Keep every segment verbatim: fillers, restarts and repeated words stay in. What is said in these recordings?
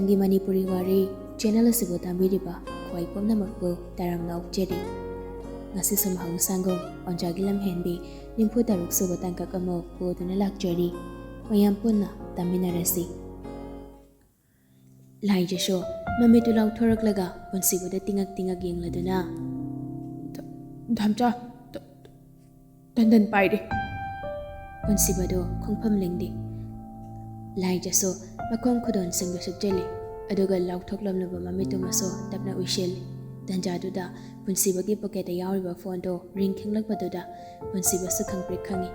ꯒꯤ ꯃꯅꯤꯄꯨꯔꯤ ꯋꯥꯔꯤ ꯆꯦꯅꯦꯜ ꯑꯁꯤꯕꯨ ꯇꯥꯕꯤꯔꯤꯕ ꯈ꯭ꯋꯥꯏ ꯄꯨꯝꯅꯃꯛꯄꯨ ꯇꯔꯥꯝꯅ ꯑꯣꯛꯆꯔꯤ꯫ ꯉꯁꯤꯁꯨ ꯃꯍꯧꯁꯥꯒꯨꯝ ꯑꯣꯟꯖꯥꯒꯤ ꯂꯝꯍꯦꯟꯕꯤ ꯅꯤꯐꯨ ꯇꯔꯨꯛ ꯁꯨꯕ ꯇꯥꯡꯀꯛ ꯑꯃ ꯄꯨꯗꯨꯅ ꯂꯥꯛꯆꯔꯤ꯫ ꯃꯌꯥꯝ ꯄꯨꯟꯅ ꯇꯥꯃꯤꯟꯅꯔꯁꯤ꯫ ꯂꯥꯏꯖꯁꯨ ꯃꯃꯤꯠꯇꯨ ꯂꯥꯎꯊꯣꯔꯛꯂꯒ ꯄꯨꯟꯁꯤꯕꯗ ꯇꯤꯡꯉꯛ ꯇꯤꯡꯉꯛ ꯌꯦꯡꯂꯗꯨꯅ, "ꯙ-, ꯙꯝꯆꯥ, ꯙ-, ꯙꯟꯙꯟ ꯄꯥꯏꯔꯦ꯫" ꯄꯨꯟꯁꯤꯕꯗꯨ ꯈꯣꯡꯐꯝ ꯂꯦꯡꯗꯦ꯫ ꯂꯥꯏꯖꯁꯨ ꯃꯈꯣꯡ ꯈꯨꯗꯣꯟꯁꯤꯡꯗꯨ ꯁꯨꯞꯆꯤꯜꯂꯤ, ꯑꯗꯨꯒ ꯂꯥꯎꯊꯣꯛꯂꯝꯂꯕ ꯃꯃꯤꯠꯇꯨꯃꯁꯨ ꯇꯞꯅ ꯎꯏꯁꯤꯜꯂꯤ꯫ ꯇꯟꯖꯥꯗꯨꯗ ꯄꯨꯟꯁꯤꯕꯒꯤ ꯄꯣꯀꯦꯠꯇ ꯌꯥꯎꯔꯤꯕ ꯐꯣꯟꯗꯨ ꯔꯤꯡ ꯈꯤꯡꯂꯛꯄꯗꯨꯗ ꯄꯨꯟꯁꯤꯕꯁꯨ ꯈꯪꯄ꯭ꯔꯦꯛ ꯈꯪꯉꯤ꯫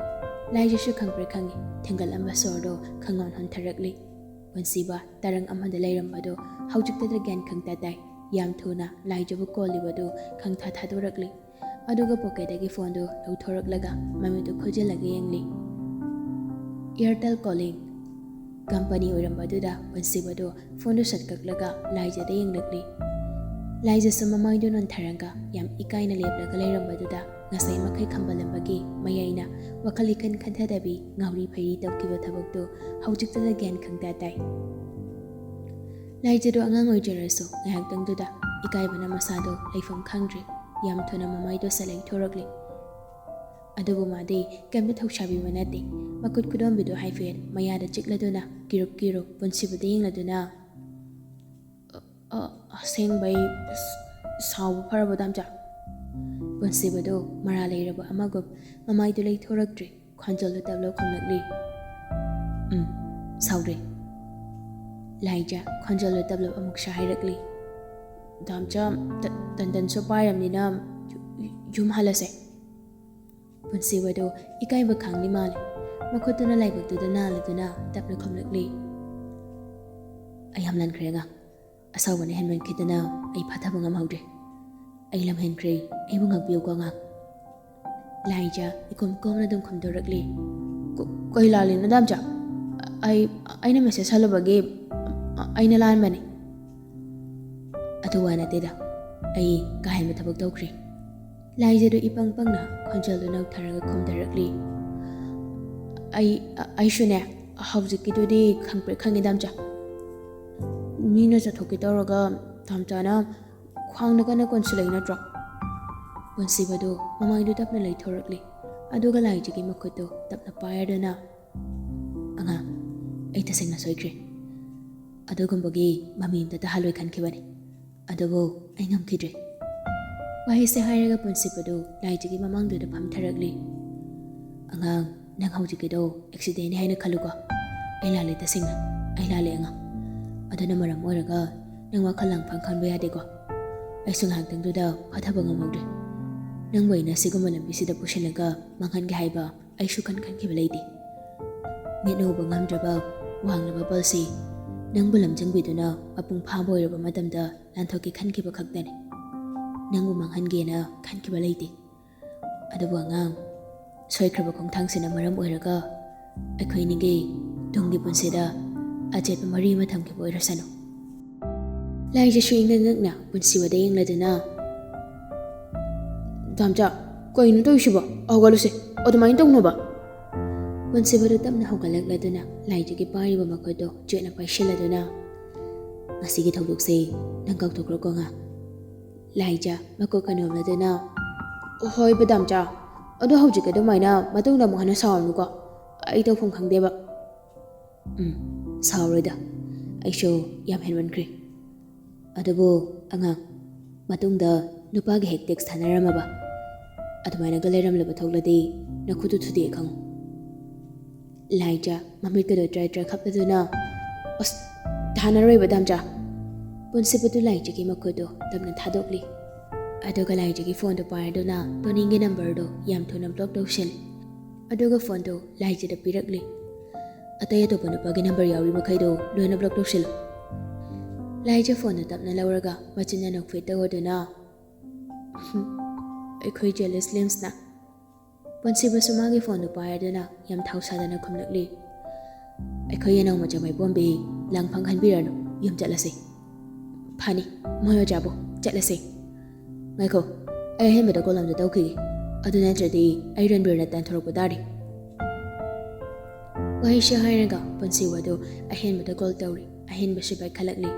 ꯂꯥꯏꯖꯁꯨ ꯈꯪꯄ꯭ꯔꯦꯛ ꯈꯪꯉꯤ꯫ ꯊꯤꯡꯒꯠꯂꯝꯕ ꯁꯣꯔꯗꯨ ꯈꯪꯍꯣꯟ ꯍꯣꯟꯊꯔꯛꯂꯤ꯫ ꯄꯨꯟꯁꯤꯕ ꯇꯔꯪ ꯑꯃꯗ ꯂꯩꯔꯝꯕꯗꯨ ꯍꯧꯖꯤꯛꯇꯗ ꯒ꯭ꯌꯥꯟ ꯈꯪꯇꯥ ꯇꯥꯏ꯫ ꯌꯥꯝ ꯊꯨꯅ ꯂꯥꯏꯖꯕꯨ ꯀꯣꯜꯂꯤꯕꯗꯨ ꯈꯪꯊꯥ ꯊꯥꯗꯣꯔꯛꯂꯤ꯫ ꯑꯗꯨꯒ ꯄꯣꯀꯦꯠꯇꯒꯤ ꯐꯣꯟꯗꯨ ꯂꯧꯊꯣꯔꯛꯂꯒ ꯃꯃꯤꯠꯇꯨ ꯈꯨꯖꯤꯜꯂꯒ ꯌꯦꯡꯂꯤ꯫ ꯑꯦꯌꯔꯇꯦꯜ ꯀꯣꯂꯤꯡ ꯀꯝꯄꯅꯤ ꯑꯣꯏꯔꯝꯕꯗꯨꯗ ꯄꯨꯟꯁꯤꯕꯗꯨ ꯐꯣꯟꯗꯨ ꯁꯠ ꯀꯛꯂꯒ ꯂꯥꯏꯖꯗ ꯌꯦꯡꯂꯛꯂꯤ꯫ ꯂꯥꯏꯖꯁꯨ ꯃꯃꯥꯏꯗꯨ ꯅꯣꯟꯊꯔꯒ ꯌꯥꯝ ꯏꯀꯥꯏꯅ ꯂꯦꯞꯂꯒ ꯂꯩꯔꯝꯕꯗꯨꯗ ꯉꯁꯥꯏ ꯃꯈꯩ ꯈꯝꯕꯜꯂꯝꯕꯒꯤ ꯃꯌꯥꯏꯅ ꯋꯥꯈꯜ ꯏꯈꯟ ꯈꯟꯊꯗꯕꯤ ꯉꯥꯎꯔꯤ ꯐꯩꯔꯤ ꯇꯧꯈꯤꯕ ꯊꯕꯛꯇꯨ ꯍꯧꯖꯤꯛꯇꯗ ꯒ꯭ꯌꯥꯟ ꯈꯪꯇꯥ ꯇꯥꯏ꯫ ꯂꯥꯏꯖꯗꯨ ꯑꯉꯥꯡ ꯑꯣꯏꯖꯔꯁꯨ ꯉꯥꯏꯍꯥꯛꯇꯪꯗꯨꯗ ꯏꯀꯥꯏꯕꯅ ꯃꯁꯥꯗꯨ ꯂꯩꯐꯝ ꯈꯪꯗ꯭ꯔꯦ꯫ ꯌꯥꯝ ꯊꯨꯅ ꯃꯃꯥꯏꯗꯨ ꯁꯠ ꯂꯩꯊꯣꯔꯛꯂꯤ꯫ ꯑꯗꯨꯕꯨ ꯃꯥꯗꯤ ꯀꯩꯝꯇ ꯊꯧꯁꯥꯕꯤꯕ ꯅꯠꯇꯦ꯫ ꯃꯈꯨꯠ ꯈꯨꯗꯣꯝꯕꯤꯗꯨ ꯍꯥꯏꯐꯦꯠ ꯃꯌꯥꯗ ꯆꯤꯛꯂꯗꯨꯅ ꯀꯤꯔꯨꯞ ꯀꯤꯔꯨꯞ ꯄꯨꯟꯁꯤꯕꯗ ꯌꯦꯡꯂꯗꯨꯅ, "ꯑ, ꯑ, ꯑꯁꯦꯡꯕꯩ ꯁ-, ꯁꯥꯎꯕ ꯐꯔꯕꯣ, ꯗꯥꯝꯆꯥ?" ꯄꯨꯟꯁꯤꯕꯗꯨ ꯃꯔꯥ ꯂꯩꯔꯕ ꯑꯃꯒꯨꯝ ꯃꯃꯥꯏꯗꯨ ꯂꯩꯊꯣꯔꯛꯇ꯭ꯔꯤ꯫ ꯈꯣꯟꯖꯦꯜꯗꯨ ꯇꯞꯂꯞ ꯈꯨꯝꯂꯛꯂꯤ꯫ "ꯎꯝ, ꯁꯥꯎꯔꯦ꯫" ꯂꯥꯏꯖ ꯈꯣꯟꯖꯦꯜꯗꯨ ꯇꯞꯂꯞ ꯑꯃꯨꯛꯁꯨ ꯍꯥꯏꯔꯛꯂꯤ꯫ "ꯗꯥꯝꯆꯥ, ꯇ-, ꯇꯟꯗꯟꯁꯨ ꯄꯥꯏꯔꯝꯅꯤꯅ ꯌꯨ-, ꯌꯨꯝ ꯍꯜꯂꯁꯦ꯫" ꯄꯨꯟꯁꯤꯕꯗꯨ ꯏꯀꯥꯏꯕ ꯈꯥꯡꯂꯤ ꯃꯥꯜꯂꯤ꯫ ꯃꯈꯨꯠꯇꯨꯅ ꯂꯥꯏꯕꯛꯇꯨꯗ ꯅꯥꯜꯂꯗꯨꯅ ꯇꯞꯅ ꯈꯨꯝꯂꯛꯂꯤ꯫ "ꯑꯩ ꯌꯥꯝ ꯂꯟꯈ꯭ꯔꯦ ꯑꯉꯥꯡ꯫ ꯑꯁꯥꯎꯕꯅ ꯍꯦꯟꯃꯟꯈꯤꯗꯅ ꯑꯩ ꯐꯥꯊꯕ ꯉꯝꯍꯧꯗ꯭ꯔꯦ꯫ ꯑꯩ ꯂꯝꯍꯦꯟꯈ꯭ꯔꯦ, ꯑꯩꯕꯨ ꯉꯥꯛꯄꯤꯌꯨꯀꯣ ꯑꯉꯥꯡ꯫" ꯂꯥꯏꯖ ꯏꯀꯣꯝ ꯀꯣꯝꯅ ꯑꯗꯨꯝ ꯈꯨꯝꯗꯣꯔꯛꯂꯤ꯫ "ꯀ-, ꯀꯩ ꯂꯥꯜꯂꯤꯅꯣ ꯗꯥꯝꯆꯥ? ꯑꯩ, ꯑꯩꯅ ꯃꯦꯁꯦꯖ ꯍꯜꯂꯨꯕꯒꯤ ꯑꯩꯅ ꯂꯥꯟꯕꯅꯤ꯫" "ꯑꯗꯨ ꯋꯥ ꯅꯠꯇꯦꯗ, ꯑꯩ ꯀꯥ ꯍꯦꯟꯕ ꯊꯕꯛ ꯇꯧꯈ꯭ꯔꯦ꯫" ꯂꯥꯏꯖꯗꯨ ꯏꯄꯪ ꯄꯪꯅ ꯈꯣꯟꯖꯦꯜꯗꯨ ꯅꯧꯊꯔꯒ ꯈꯨꯝꯊꯔꯛꯂꯤ꯫ "ꯑꯩ, ꯑꯩꯁꯨꯅꯦ, ꯍꯧꯖꯤꯛꯀꯤꯗꯨꯗꯤ ꯈꯪꯄ꯭ꯔꯦꯛ ꯈꯪꯉꯤ ꯗꯥꯝꯆꯥ꯫" ꯃꯤꯅ ꯆꯠꯊꯣꯛꯀꯦ ꯇꯧꯔꯒ ꯇꯥꯝꯆꯥꯅ ꯈ꯭ꯋꯥꯡꯗ ꯀꯟꯅ ꯀꯣꯟꯁꯤꯜꯂꯛꯏ ꯅꯠꯇ꯭ꯔꯣ? ꯄꯨꯟꯁꯤꯕꯗꯨ ꯃꯃꯥꯏꯗꯨ ꯇꯞꯅ ꯂꯩꯊꯣꯔꯛꯂꯤ꯫ ꯑꯗꯨꯒ ꯂꯥꯏꯖꯒꯤ ꯃꯈꯨꯠꯇꯨ ꯇꯞꯅ ꯄꯥꯏꯔꯗꯨꯅ, "ꯑꯉꯥꯡ, ꯑꯩ ꯇꯁꯦꯡꯅ ꯁꯣꯏꯈ꯭ꯔꯦ꯫ ꯑꯗꯨꯒꯨꯝꯕꯒꯤ ꯃꯃꯤ ꯑꯝꯇ ꯇꯥꯍꯜꯂꯣꯏ ꯈꯟꯈꯤꯕꯅꯤ꯫ ꯑꯗꯨꯕꯨ ꯑꯩ ꯉꯝꯈꯤꯗ꯭ꯔꯦ꯫" ꯋꯥꯍꯩꯁꯦ ꯍꯥꯏꯔꯒ ꯄꯨꯟꯁꯤꯕꯗꯨ ꯂꯥꯏꯖꯒꯤ ꯃꯃꯥꯡꯗꯨꯗ ꯐꯝꯊꯔꯛꯂꯤ꯫ "ꯑꯉꯥꯡ, ꯅꯪ ꯍꯧꯖꯤꯛꯀꯤꯗꯣ ꯑꯦꯛꯁꯤꯗꯦꯟꯅꯤ ꯍꯥꯏꯅ ꯈꯜꯂꯨꯀꯣ꯫ ꯑꯩ ꯂꯥꯜꯂꯦ, ꯇꯁꯦꯡꯅ ꯑꯩ ꯂꯥꯜꯂꯦ ꯑꯉꯥꯡ꯫ ꯑꯗꯨꯅ ꯃꯔꯝ ꯑꯣꯏꯔꯒ ꯅꯪ ꯋꯥꯈꯜ ꯂꯥꯡꯐꯥꯡ ꯈꯟꯕ ꯌꯥꯗꯦꯀꯣ꯫ ꯑꯩꯁꯨ ꯉꯥꯏꯍꯥꯛꯇꯪꯗꯨꯗ ꯐꯥꯊꯕ ꯉꯝꯍꯧꯗ꯭ꯔꯦ꯫ ꯅꯪꯕꯨ ꯑꯩꯅ ꯁꯤꯒꯨꯝꯕ ꯂꯝꯕꯤꯁꯤꯗ ꯄꯨꯁꯤꯜꯂꯒ ꯃꯥꯡꯍꯟꯒꯦ ꯍꯥꯏꯕ ꯑꯩꯁꯨ ꯈꯟ ꯈꯟꯈꯤꯕ ꯂꯩꯇꯦ꯫ ꯃꯤꯠ ꯎꯕ ꯉꯝꯗ꯭ꯔꯕ ꯋꯥꯡꯂꯕ ꯄꯜꯁꯤ ꯅꯪꯕꯨ ꯂꯝꯖꯤꯡꯕꯤꯗꯨꯅ ꯃꯄꯨꯡ ꯐꯥꯕ ꯑꯣꯏꯔꯕ ꯃꯇꯝꯗ ꯂꯥꯟꯊꯣꯛꯀꯦ ꯈꯟꯈꯤꯕ ꯈꯛꯇꯅꯤ꯫ ꯅꯪꯕꯨ ꯃꯥꯡꯍꯟꯒꯦꯅ ꯈꯟꯈꯤꯕ ꯂꯩꯇꯦ꯫ ꯑꯗꯨꯕꯨ ꯑꯉꯥꯡ, ꯁꯣꯏꯈ꯭ꯔꯕ ꯈꯣꯡꯊꯥꯡꯁꯤꯅ ꯃꯔꯝ ꯑꯣꯏꯔꯒ ꯑꯩꯈꯣꯏꯅꯤꯒꯤ ꯇꯨꯡꯒꯤ ꯄꯨꯟꯁꯤꯗ ꯑꯆꯦꯠꯄ ꯃꯔꯤ ꯑꯃ ꯊꯝꯈꯤꯕ ꯑꯣꯏꯔꯁꯅꯨ꯫" ꯂꯥꯏꯖꯁꯨ ꯏꯪꯅ ꯉꯛꯅ ꯄꯨꯟꯁꯤꯕꯗ ꯌꯦꯡꯂꯗꯨꯅ, "ꯇꯥꯝꯆꯥ, ꯀꯩꯅꯣ ꯇꯧꯔꯤꯁꯤꯕꯣ? ꯍꯧꯒꯠꯂꯨꯁꯦ, ꯑꯗꯨꯃꯥꯏꯅ ꯇꯧꯅꯣꯕ꯫" ꯄꯨꯟꯁꯤꯕꯗꯨ ꯇꯞꯅ ꯍꯧꯒꯠꯂꯛꯂꯗꯨꯅ ꯂꯥꯏꯖꯒꯤ ꯄꯥꯏꯔꯤꯕ ꯃꯈꯨꯠꯇꯨ ꯆꯦꯠꯅ ꯄꯥꯏꯁꯤꯜꯂꯗꯨꯅ, "ꯉꯁꯤꯒꯤ ꯊꯧꯗꯣꯛꯁꯦ ꯅꯪ ꯀꯥꯎꯊꯣꯛꯈ꯭ꯔꯣꯀꯣ ꯑꯉꯥꯡ꯫" ꯂꯥꯏꯖ ꯃꯀꯣꯛ ꯀꯅꯣꯝꯂꯗꯨꯅ, "ꯍꯣꯏ ꯕꯗꯥꯝꯆꯥ, ꯑꯗꯣ ꯍꯧꯖꯤꯛ ꯑꯗꯨꯃꯥꯏꯅ ꯃꯇꯨꯡꯗ ꯑꯃꯨꯛ ꯍꯟꯅ ꯁꯥꯎꯔꯅꯨꯀꯣ꯫ ꯑꯩ ꯇꯧꯐꯝ ꯈꯪꯗꯦꯕ꯫" "ꯎꯝ, ꯁꯥꯎꯔꯣꯏꯗ꯫ ꯑꯩꯁꯨ ꯌꯥꯝ ꯍꯦꯟꯃꯟꯈ꯭ꯔꯦ꯫ ꯑꯗꯨꯕꯨ ꯑꯉꯥꯡ, ꯃꯇꯨꯡꯗ ꯅꯨꯄꯥꯒ ꯍꯦꯛ ꯇꯦꯛꯁ ꯊꯥꯅꯔꯝꯃꯕ, ꯑꯗꯨꯃꯥꯏꯅꯒ ꯂꯩꯔꯝꯂꯕ ꯊꯣꯛꯂꯗꯤ ꯅꯈꯨꯠꯇꯨ ꯊꯨꯗꯦꯛꯑꯦ ꯈꯪꯉꯨ꯫" ꯂꯥꯏꯖ ꯃꯃꯤꯠꯀꯗꯣ ꯇ꯭ꯔꯥꯏ ꯇ꯭ꯔꯥꯏ ꯈꯞꯂꯗꯨꯅ, "ꯑꯁ, ꯊꯥꯅꯔꯣꯏꯕ ꯗꯥꯝꯆꯥ꯫" ꯄꯨꯟꯁꯤꯕꯗꯨ ꯂꯥꯏꯖꯒꯤ ꯃꯈꯨꯠꯇꯨ ꯇꯞꯅ ꯊꯥꯗꯣꯛꯂꯤ꯫ ꯑꯗꯨꯒ ꯂꯥꯏꯖꯒꯤ ꯐꯣꯟꯗꯨ ꯄꯥꯏꯔꯗꯨꯅ ꯇꯣꯅꯤꯡꯒꯤ ꯅꯝꯕꯔꯗꯨ ꯌꯥꯝ ꯊꯨꯅ ꯕ꯭ꯂꯣꯛ ꯇꯧꯁꯤꯜꯂꯤ꯫ ꯑꯗꯨꯒ ꯐꯣꯟꯗꯨ ꯂꯥꯏꯖꯗ ꯄꯤꯔꯛꯂꯤ꯫ "ꯑꯇꯩ ꯑꯇꯣꯞꯄ ꯅꯨꯄꯥꯒꯤ ꯅꯝꯕꯔ ꯌꯥꯎꯔꯤ ꯃꯈꯩꯗꯣ ꯂꯣꯏꯅ ꯕ꯭ꯂꯣꯛ ꯇꯧꯁꯤꯜꯂꯨ꯫" ꯂꯥꯏꯖ ꯐꯣꯟꯗꯨ ꯇꯞꯅ ꯂꯧꯔꯒ ꯃꯆꯤꯟ ꯌꯥꯅꯧ ꯐꯤꯠ ꯇꯧꯔꯗꯨꯅ, "ꯑꯩꯈꯣꯏ ꯖꯦꯂꯁ ꯂꯤꯝꯁꯅ꯫" ꯄꯨꯟꯁꯤꯕꯁꯨ ꯃꯥꯒꯤ ꯐꯣꯟꯗꯨ ꯄꯥꯏꯔꯗꯨꯅ ꯌꯥꯝ ꯊꯥꯎ ꯁꯥꯗꯅ ꯈꯨꯝꯂꯛꯂꯤ꯫ "ꯑꯩꯈꯣꯏ ꯌꯦꯅꯧ ꯃꯆꯥ ꯃꯥꯏꯕꯣꯝꯕꯤ ꯂꯪ ꯐꯪꯍꯟꯕꯤꯔꯅꯨ, ꯌꯨꯝ ꯆꯠꯂꯁꯤ꯫" "ꯐꯅꯤ, ꯃꯣꯏ ꯑꯣꯖꯥꯕꯨ ꯆꯠꯂꯁꯤ꯫" "ꯉꯥꯏꯈꯣ, ꯑꯩ ꯑꯍꯦꯟꯕꯗ ꯀꯣꯜ ꯑꯝꯇ ꯇꯧꯈꯤꯒꯦ, ꯑꯗꯨ ꯅꯠꯇ꯭ꯔꯗꯤ ꯑꯩ ꯔꯟꯕꯤꯔꯅ ꯇꯥꯟꯊꯣꯔꯛꯄ ꯇꯥꯔꯦ꯫" ꯋꯥꯍꯩꯁꯤ ꯍꯥꯏꯔꯒ ꯄꯨꯟꯁꯤꯕꯗꯨ ꯑꯍꯦꯟꯕꯗ ꯀꯣꯜ ꯇꯧꯔꯤ꯫ ꯑꯍꯦꯟꯕꯁꯨ ꯄꯥꯏꯈꯠꯂꯛꯂꯤ꯫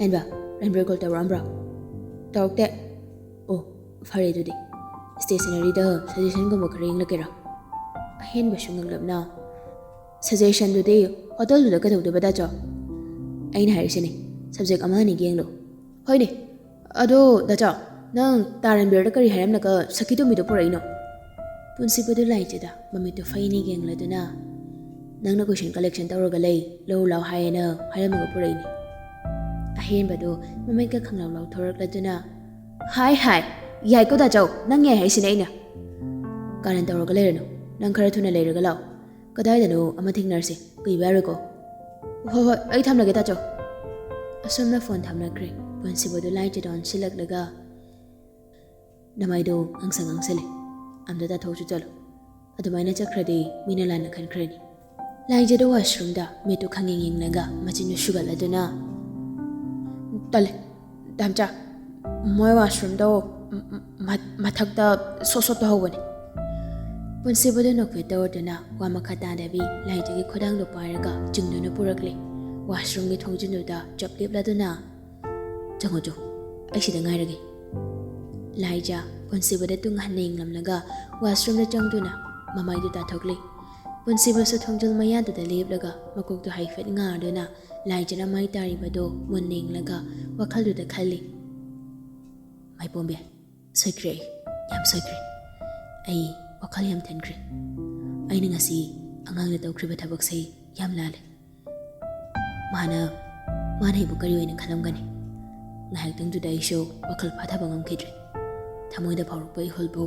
"ꯍꯦꯟꯕ, ꯔꯟꯕꯤꯔ ꯀꯣꯜ ꯇꯧꯔꯛꯑꯝꯕ꯭ꯔꯣ?" "ꯇꯧꯔꯛꯇꯦ꯫" "ꯑꯣ, ꯐꯔꯦ ꯑꯗꯨꯗꯤ꯫ ꯁ꯭ꯇꯦꯁꯅꯔꯤꯗ ꯁꯖꯦꯁꯟꯒꯨꯝꯕ ꯈꯔ ꯌꯦꯡꯂꯛꯀꯦꯔꯥ?" ꯑꯍꯦꯟꯕꯁꯨ ꯉꯛꯂꯞꯅ, "ꯁꯖꯦꯁꯟꯗꯨꯗꯤ ꯍꯣꯇꯦꯜꯗꯨꯗ ꯀꯩꯗꯧꯗꯣꯏꯕ, ꯗꯥꯆꯧ?" "ꯑꯩꯅ ꯍꯥꯏꯔꯤꯁꯤꯅꯦ, ꯁꯕꯖꯦꯛ ꯑꯃ ꯑꯅꯤꯒꯤ ꯌꯦꯡꯂꯣ꯫" "ꯍꯣꯏꯅꯦ, ꯑꯗꯣ ꯗꯥꯆꯧ, ꯅꯪ ꯇꯥ ꯔꯟꯕꯤꯔꯗ ꯀꯔꯤ ꯍꯥꯏꯔꯝꯂꯒ ꯁꯈꯤꯇꯣꯝꯕꯤꯗꯣ ꯄꯨꯔꯛꯏꯅꯣ?" ꯄꯨꯟꯁꯤꯕꯗꯨ ꯂꯥꯏꯖꯗ ꯃꯃꯤꯠꯇꯨ ꯐꯩꯅ ꯌꯦꯡꯂꯗꯨꯅ, "ꯅꯪꯅ ꯀꯣꯏꯁꯟ ꯀꯂꯦꯛꯁꯟ ꯇꯧꯔꯒ ꯂꯩ, ꯂꯧꯔꯨ ꯂꯥꯎ ꯍꯥꯏꯌꯦꯅ ꯍꯥꯏꯔꯝꯃꯒ ꯄꯨꯔꯛꯏꯅꯦ꯫" ꯑꯍꯦꯟꯕꯗꯨ ꯃꯃꯤꯠꯀ ꯈꯪꯂꯥꯎ ꯂꯥꯎꯊꯣꯔꯛꯂꯗꯨꯅ, "ꯍꯥꯏ ꯍꯥꯏ, ꯌꯥꯏꯀꯣ ꯗꯥꯆꯧ, ꯅꯪ ꯌꯥꯏ ꯍꯥꯏꯁꯤꯅꯦ ꯑꯩꯅ꯫ ꯀꯥꯔꯟ ꯇꯧꯔꯒ ꯂꯩꯔꯅꯨ, ꯅꯪ ꯈꯔ ꯊꯨꯅ ꯂꯩꯔꯒ ꯂꯥꯛꯑꯣ꯫ ꯀꯗꯥꯏꯗꯅꯣ ꯑꯃ ꯊꯦꯡꯅꯔꯁꯦ, ꯀꯨꯏꯕ ꯌꯥꯔꯣꯏꯀꯣ꯫" "ꯍꯣꯏ ꯍꯣꯏ, ꯑꯩ ꯊꯝꯂꯒꯦ ꯗꯥꯆꯧ꯫" ꯑꯁꯣꯝꯅ ꯐꯣꯟ ꯊꯝꯅꯈ꯭ꯔꯦ꯫ ꯄꯨꯟꯁꯤꯕꯗꯨ ꯂꯥꯏꯖꯗ ꯑꯣꯟꯁꯤꯜꯂꯛꯂꯒ, "ꯅꯃꯥꯏꯗꯣ ꯉꯥꯡꯁꯪ ꯉꯥꯡꯁꯜꯂꯦ, ꯑꯝꯇ ꯇꯥꯊꯣꯛꯁꯨ ꯆꯠꯂꯣ꯫ ꯑꯗꯨꯃꯥꯏꯅ ꯆꯠꯈ꯭ꯔꯗꯤ ꯃꯤꯅ ꯂꯥꯟꯅ ꯈꯟꯈ꯭ꯔꯅꯤ꯫" ꯂꯥꯏꯖꯗ ꯋꯥꯁꯔꯨꯝꯗ ꯃꯤꯠꯇꯨ ꯈꯪꯌꯦꯡ ꯌꯦꯡꯂꯒ ꯃꯆꯤꯟꯗꯨ ꯁꯨꯒꯠꯂꯗꯨꯅ, "ꯇꯜꯂꯦ, ꯗꯥꯝꯆꯥ, ꯃꯣꯏ ꯋꯥꯁꯔꯨꯝꯗꯣ ꯃ-, ꯃ-, ꯃꯊꯛꯇ ꯁꯣꯠ ꯁꯣꯠ ꯇꯧꯍꯧꯕꯅꯦ꯫" ꯄꯨꯟꯁꯤꯕꯗꯨ ꯅꯣꯛꯐꯦꯠ ꯇꯧꯔꯗꯨꯅ ꯋꯥ ꯃꯈꯥ ꯇꯥꯗꯕꯤ ꯂꯥꯏꯖꯒꯤ ꯈꯨꯗꯥꯡꯗꯨ ꯄꯥꯏꯔꯒ ꯆꯤꯡꯗꯨꯅ ꯄꯨꯔꯛꯂꯦ꯫ ꯋꯥꯁꯔꯨꯝꯒꯤ ꯊꯣꯡꯖꯤꯟꯗꯨꯗ ꯆꯞ ꯂꯦꯞꯂꯗꯨꯅ, "ꯆꯪꯉꯣ ꯆꯣ, ꯑꯩ ꯁꯤꯗ ꯉꯥꯏꯔꯒꯦ꯫" ꯂꯥꯏꯖ ꯄꯨꯟꯁꯤꯕꯗ ꯇꯨꯡ ꯍꯟꯅ ꯌꯦꯡꯂꯝꯂꯒ ꯋꯥꯁꯔꯨꯝꯗ ꯆꯪꯗꯨꯅ ꯃꯃꯥꯏꯗꯨ ꯇꯥꯊꯣꯛꯂꯦ꯫ ꯄꯨꯟꯁꯤꯕꯁꯨ ꯊꯣꯡꯖꯤꯜ ꯃꯌꯥꯗꯨꯗ ꯂꯦꯞꯂꯒ ꯃꯀꯣꯛꯇꯨ ꯍꯥꯏꯐꯦꯠ ꯉꯥꯔꯗꯨꯅ ꯂꯥꯏꯖꯅ ꯃꯥꯏ ꯇꯥꯔꯤꯕꯗꯣ ꯃꯨꯟꯅ ꯌꯦꯡꯂꯒ ꯋꯥꯈꯜꯗꯨꯗ ꯈꯜꯂꯤ, "ꯃꯥꯏꯄꯣꯝꯕꯤ, ꯁꯣꯏꯈ꯭ꯔꯦ ꯑꯩ, ꯌꯥꯝ ꯁꯣꯏꯈ꯭ꯔꯦ꯫ ꯑꯩ ꯋꯥꯈꯜ ꯌꯥꯝ ꯊꯟꯈ꯭ꯔꯦ꯫ ꯑꯩꯅ ꯉꯁꯤ ꯑꯉꯥꯡꯅ ꯇꯧꯈ꯭ꯔꯤꯕ ꯊꯕꯛꯁꯦ ꯌꯥꯝ ꯂꯥꯜꯂꯦ꯫ ꯃꯥꯅ, ꯃꯥꯅ ꯑꯩꯕꯨ ꯀꯔꯤ ꯑꯣꯏꯅ ꯈꯜꯂꯝꯒꯅꯤ?" ꯉꯥꯏꯍꯥꯛꯇꯪꯗꯨꯗ ꯑꯩꯁꯨ ꯋꯥꯈꯜ ꯐꯥꯊꯕ ꯉꯝꯈꯤꯗ꯭ꯔꯦ꯫ ꯊꯃꯣꯏꯗ ꯐꯥꯎꯔꯛꯄ ꯏꯍꯨꯜꯕꯨ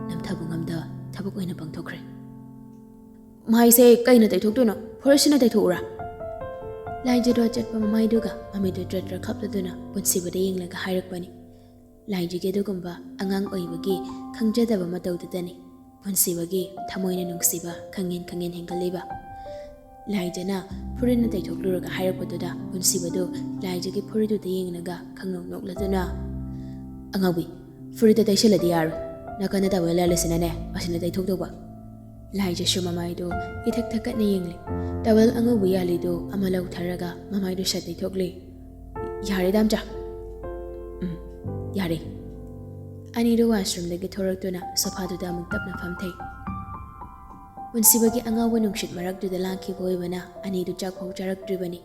ꯅꯝꯊꯕ ꯉꯝꯗ ꯊꯕꯛ ꯑꯣꯏꯅ ꯄꯥꯡꯊꯣꯛꯈ꯭ꯔꯦ꯫ "ꯃꯥꯏꯁꯦ ꯀꯩꯅ ꯇꯩꯊꯣꯛꯇꯣꯏꯅꯣ? ꯐꯨꯔꯤꯠꯁꯤꯅ ꯇꯩꯊꯣꯛꯎꯔꯥ?" ꯂꯥꯏꯖꯗꯣ ꯑꯆꯠꯄ ꯃꯃꯥꯏꯗꯨꯒ ꯃꯃꯤꯠꯇꯨ ꯇ꯭ꯔꯠ ꯇ꯭ꯔꯠ ꯈꯞꯂꯗꯨꯅ ꯄꯨꯟꯁꯤꯕꯗ ꯌꯦꯡꯂꯒ ꯍꯥꯏꯔꯛꯄꯅꯤ꯫ ꯂꯥꯏꯖꯒꯤ ꯑꯗꯨꯒꯨꯝꯕ ꯑꯉꯥꯡ ꯑꯣꯏꯕꯒꯤ ꯈꯪꯖꯗꯕ ꯃꯇꯧꯗꯨꯗꯅꯤ ꯄꯨꯟꯁꯤꯕꯒꯤ ꯊꯃꯣꯏꯅ ꯅꯨꯡꯁꯤꯕ ꯈꯪꯍꯦꯟ ꯈꯪꯍꯦꯟ ꯍꯦꯟꯒꯠꯂꯤꯕ꯫ ꯂꯥꯏꯖꯅ ꯐꯨꯔꯤꯠꯅ ꯇꯩꯊꯣꯛꯂꯨꯔꯒ ꯍꯥꯏꯔꯛꯄꯗꯨꯗ ꯄꯨꯟꯁꯤꯕꯗꯨ ꯂꯥꯏꯖꯒꯤ ꯐꯨꯔꯤꯠꯇꯨꯗ ꯌꯦꯡꯂꯒ ꯈꯪꯅꯣꯛ ꯅꯣꯛꯂꯗꯨꯅ, "ꯑꯉꯥꯎꯕꯤ, ꯐꯨꯔꯤꯠꯇ ꯇꯩꯁꯤꯜꯂꯗꯤ ꯌꯥꯔꯣꯏ꯫ ꯅꯥꯀꯟꯗ ꯇꯥꯋꯦꯜ ꯌꯥꯜꯂꯤꯁꯤꯅꯅꯦ, ꯑꯁꯤꯅ ꯇꯩꯊꯣꯛꯇꯧꯕ꯫" ꯂꯥꯏꯖꯁꯨ ꯃꯃꯥꯏꯗꯨ ꯏꯊꯛ ꯊꯛꯀꯠꯅ ꯌꯦꯡꯂꯤ꯫ ꯇꯋꯦꯜ ꯑꯉꯧꯕ ꯌꯥꯜꯂꯤꯗꯨ ꯑꯃ ꯂꯧꯊꯔꯒ ꯃꯃꯥꯏꯗꯨ ꯁꯠ ꯇꯩꯊꯣꯛꯂꯤ꯫ "ꯌꯥꯔꯦ ꯗꯥꯝꯆꯥ꯫ ꯎꯝ, ꯌꯥꯔꯦ꯫" ꯑꯅꯤꯗꯨ ꯋꯥꯁꯔꯨꯝꯗꯒꯤ ꯊꯣꯔꯛꯇꯨꯅ ꯁꯣꯐꯥꯗꯨꯗ ꯑꯃꯨꯛ ꯇꯞꯅ ꯐꯝꯊꯩ꯫ ꯄꯨꯟꯁꯤꯕꯒꯤ ꯑꯉꯥꯎꯕ ꯅꯨꯡꯁꯤꯠ ꯃꯔꯛꯇꯨꯗ ꯂꯥꯡꯈꯤꯕ ꯑꯣꯏꯕꯅ ꯑꯅꯤꯗꯨ ꯆꯥꯛꯐꯥꯎ ꯆꯥꯔꯛꯇ꯭ꯔꯤꯕꯅꯤ꯫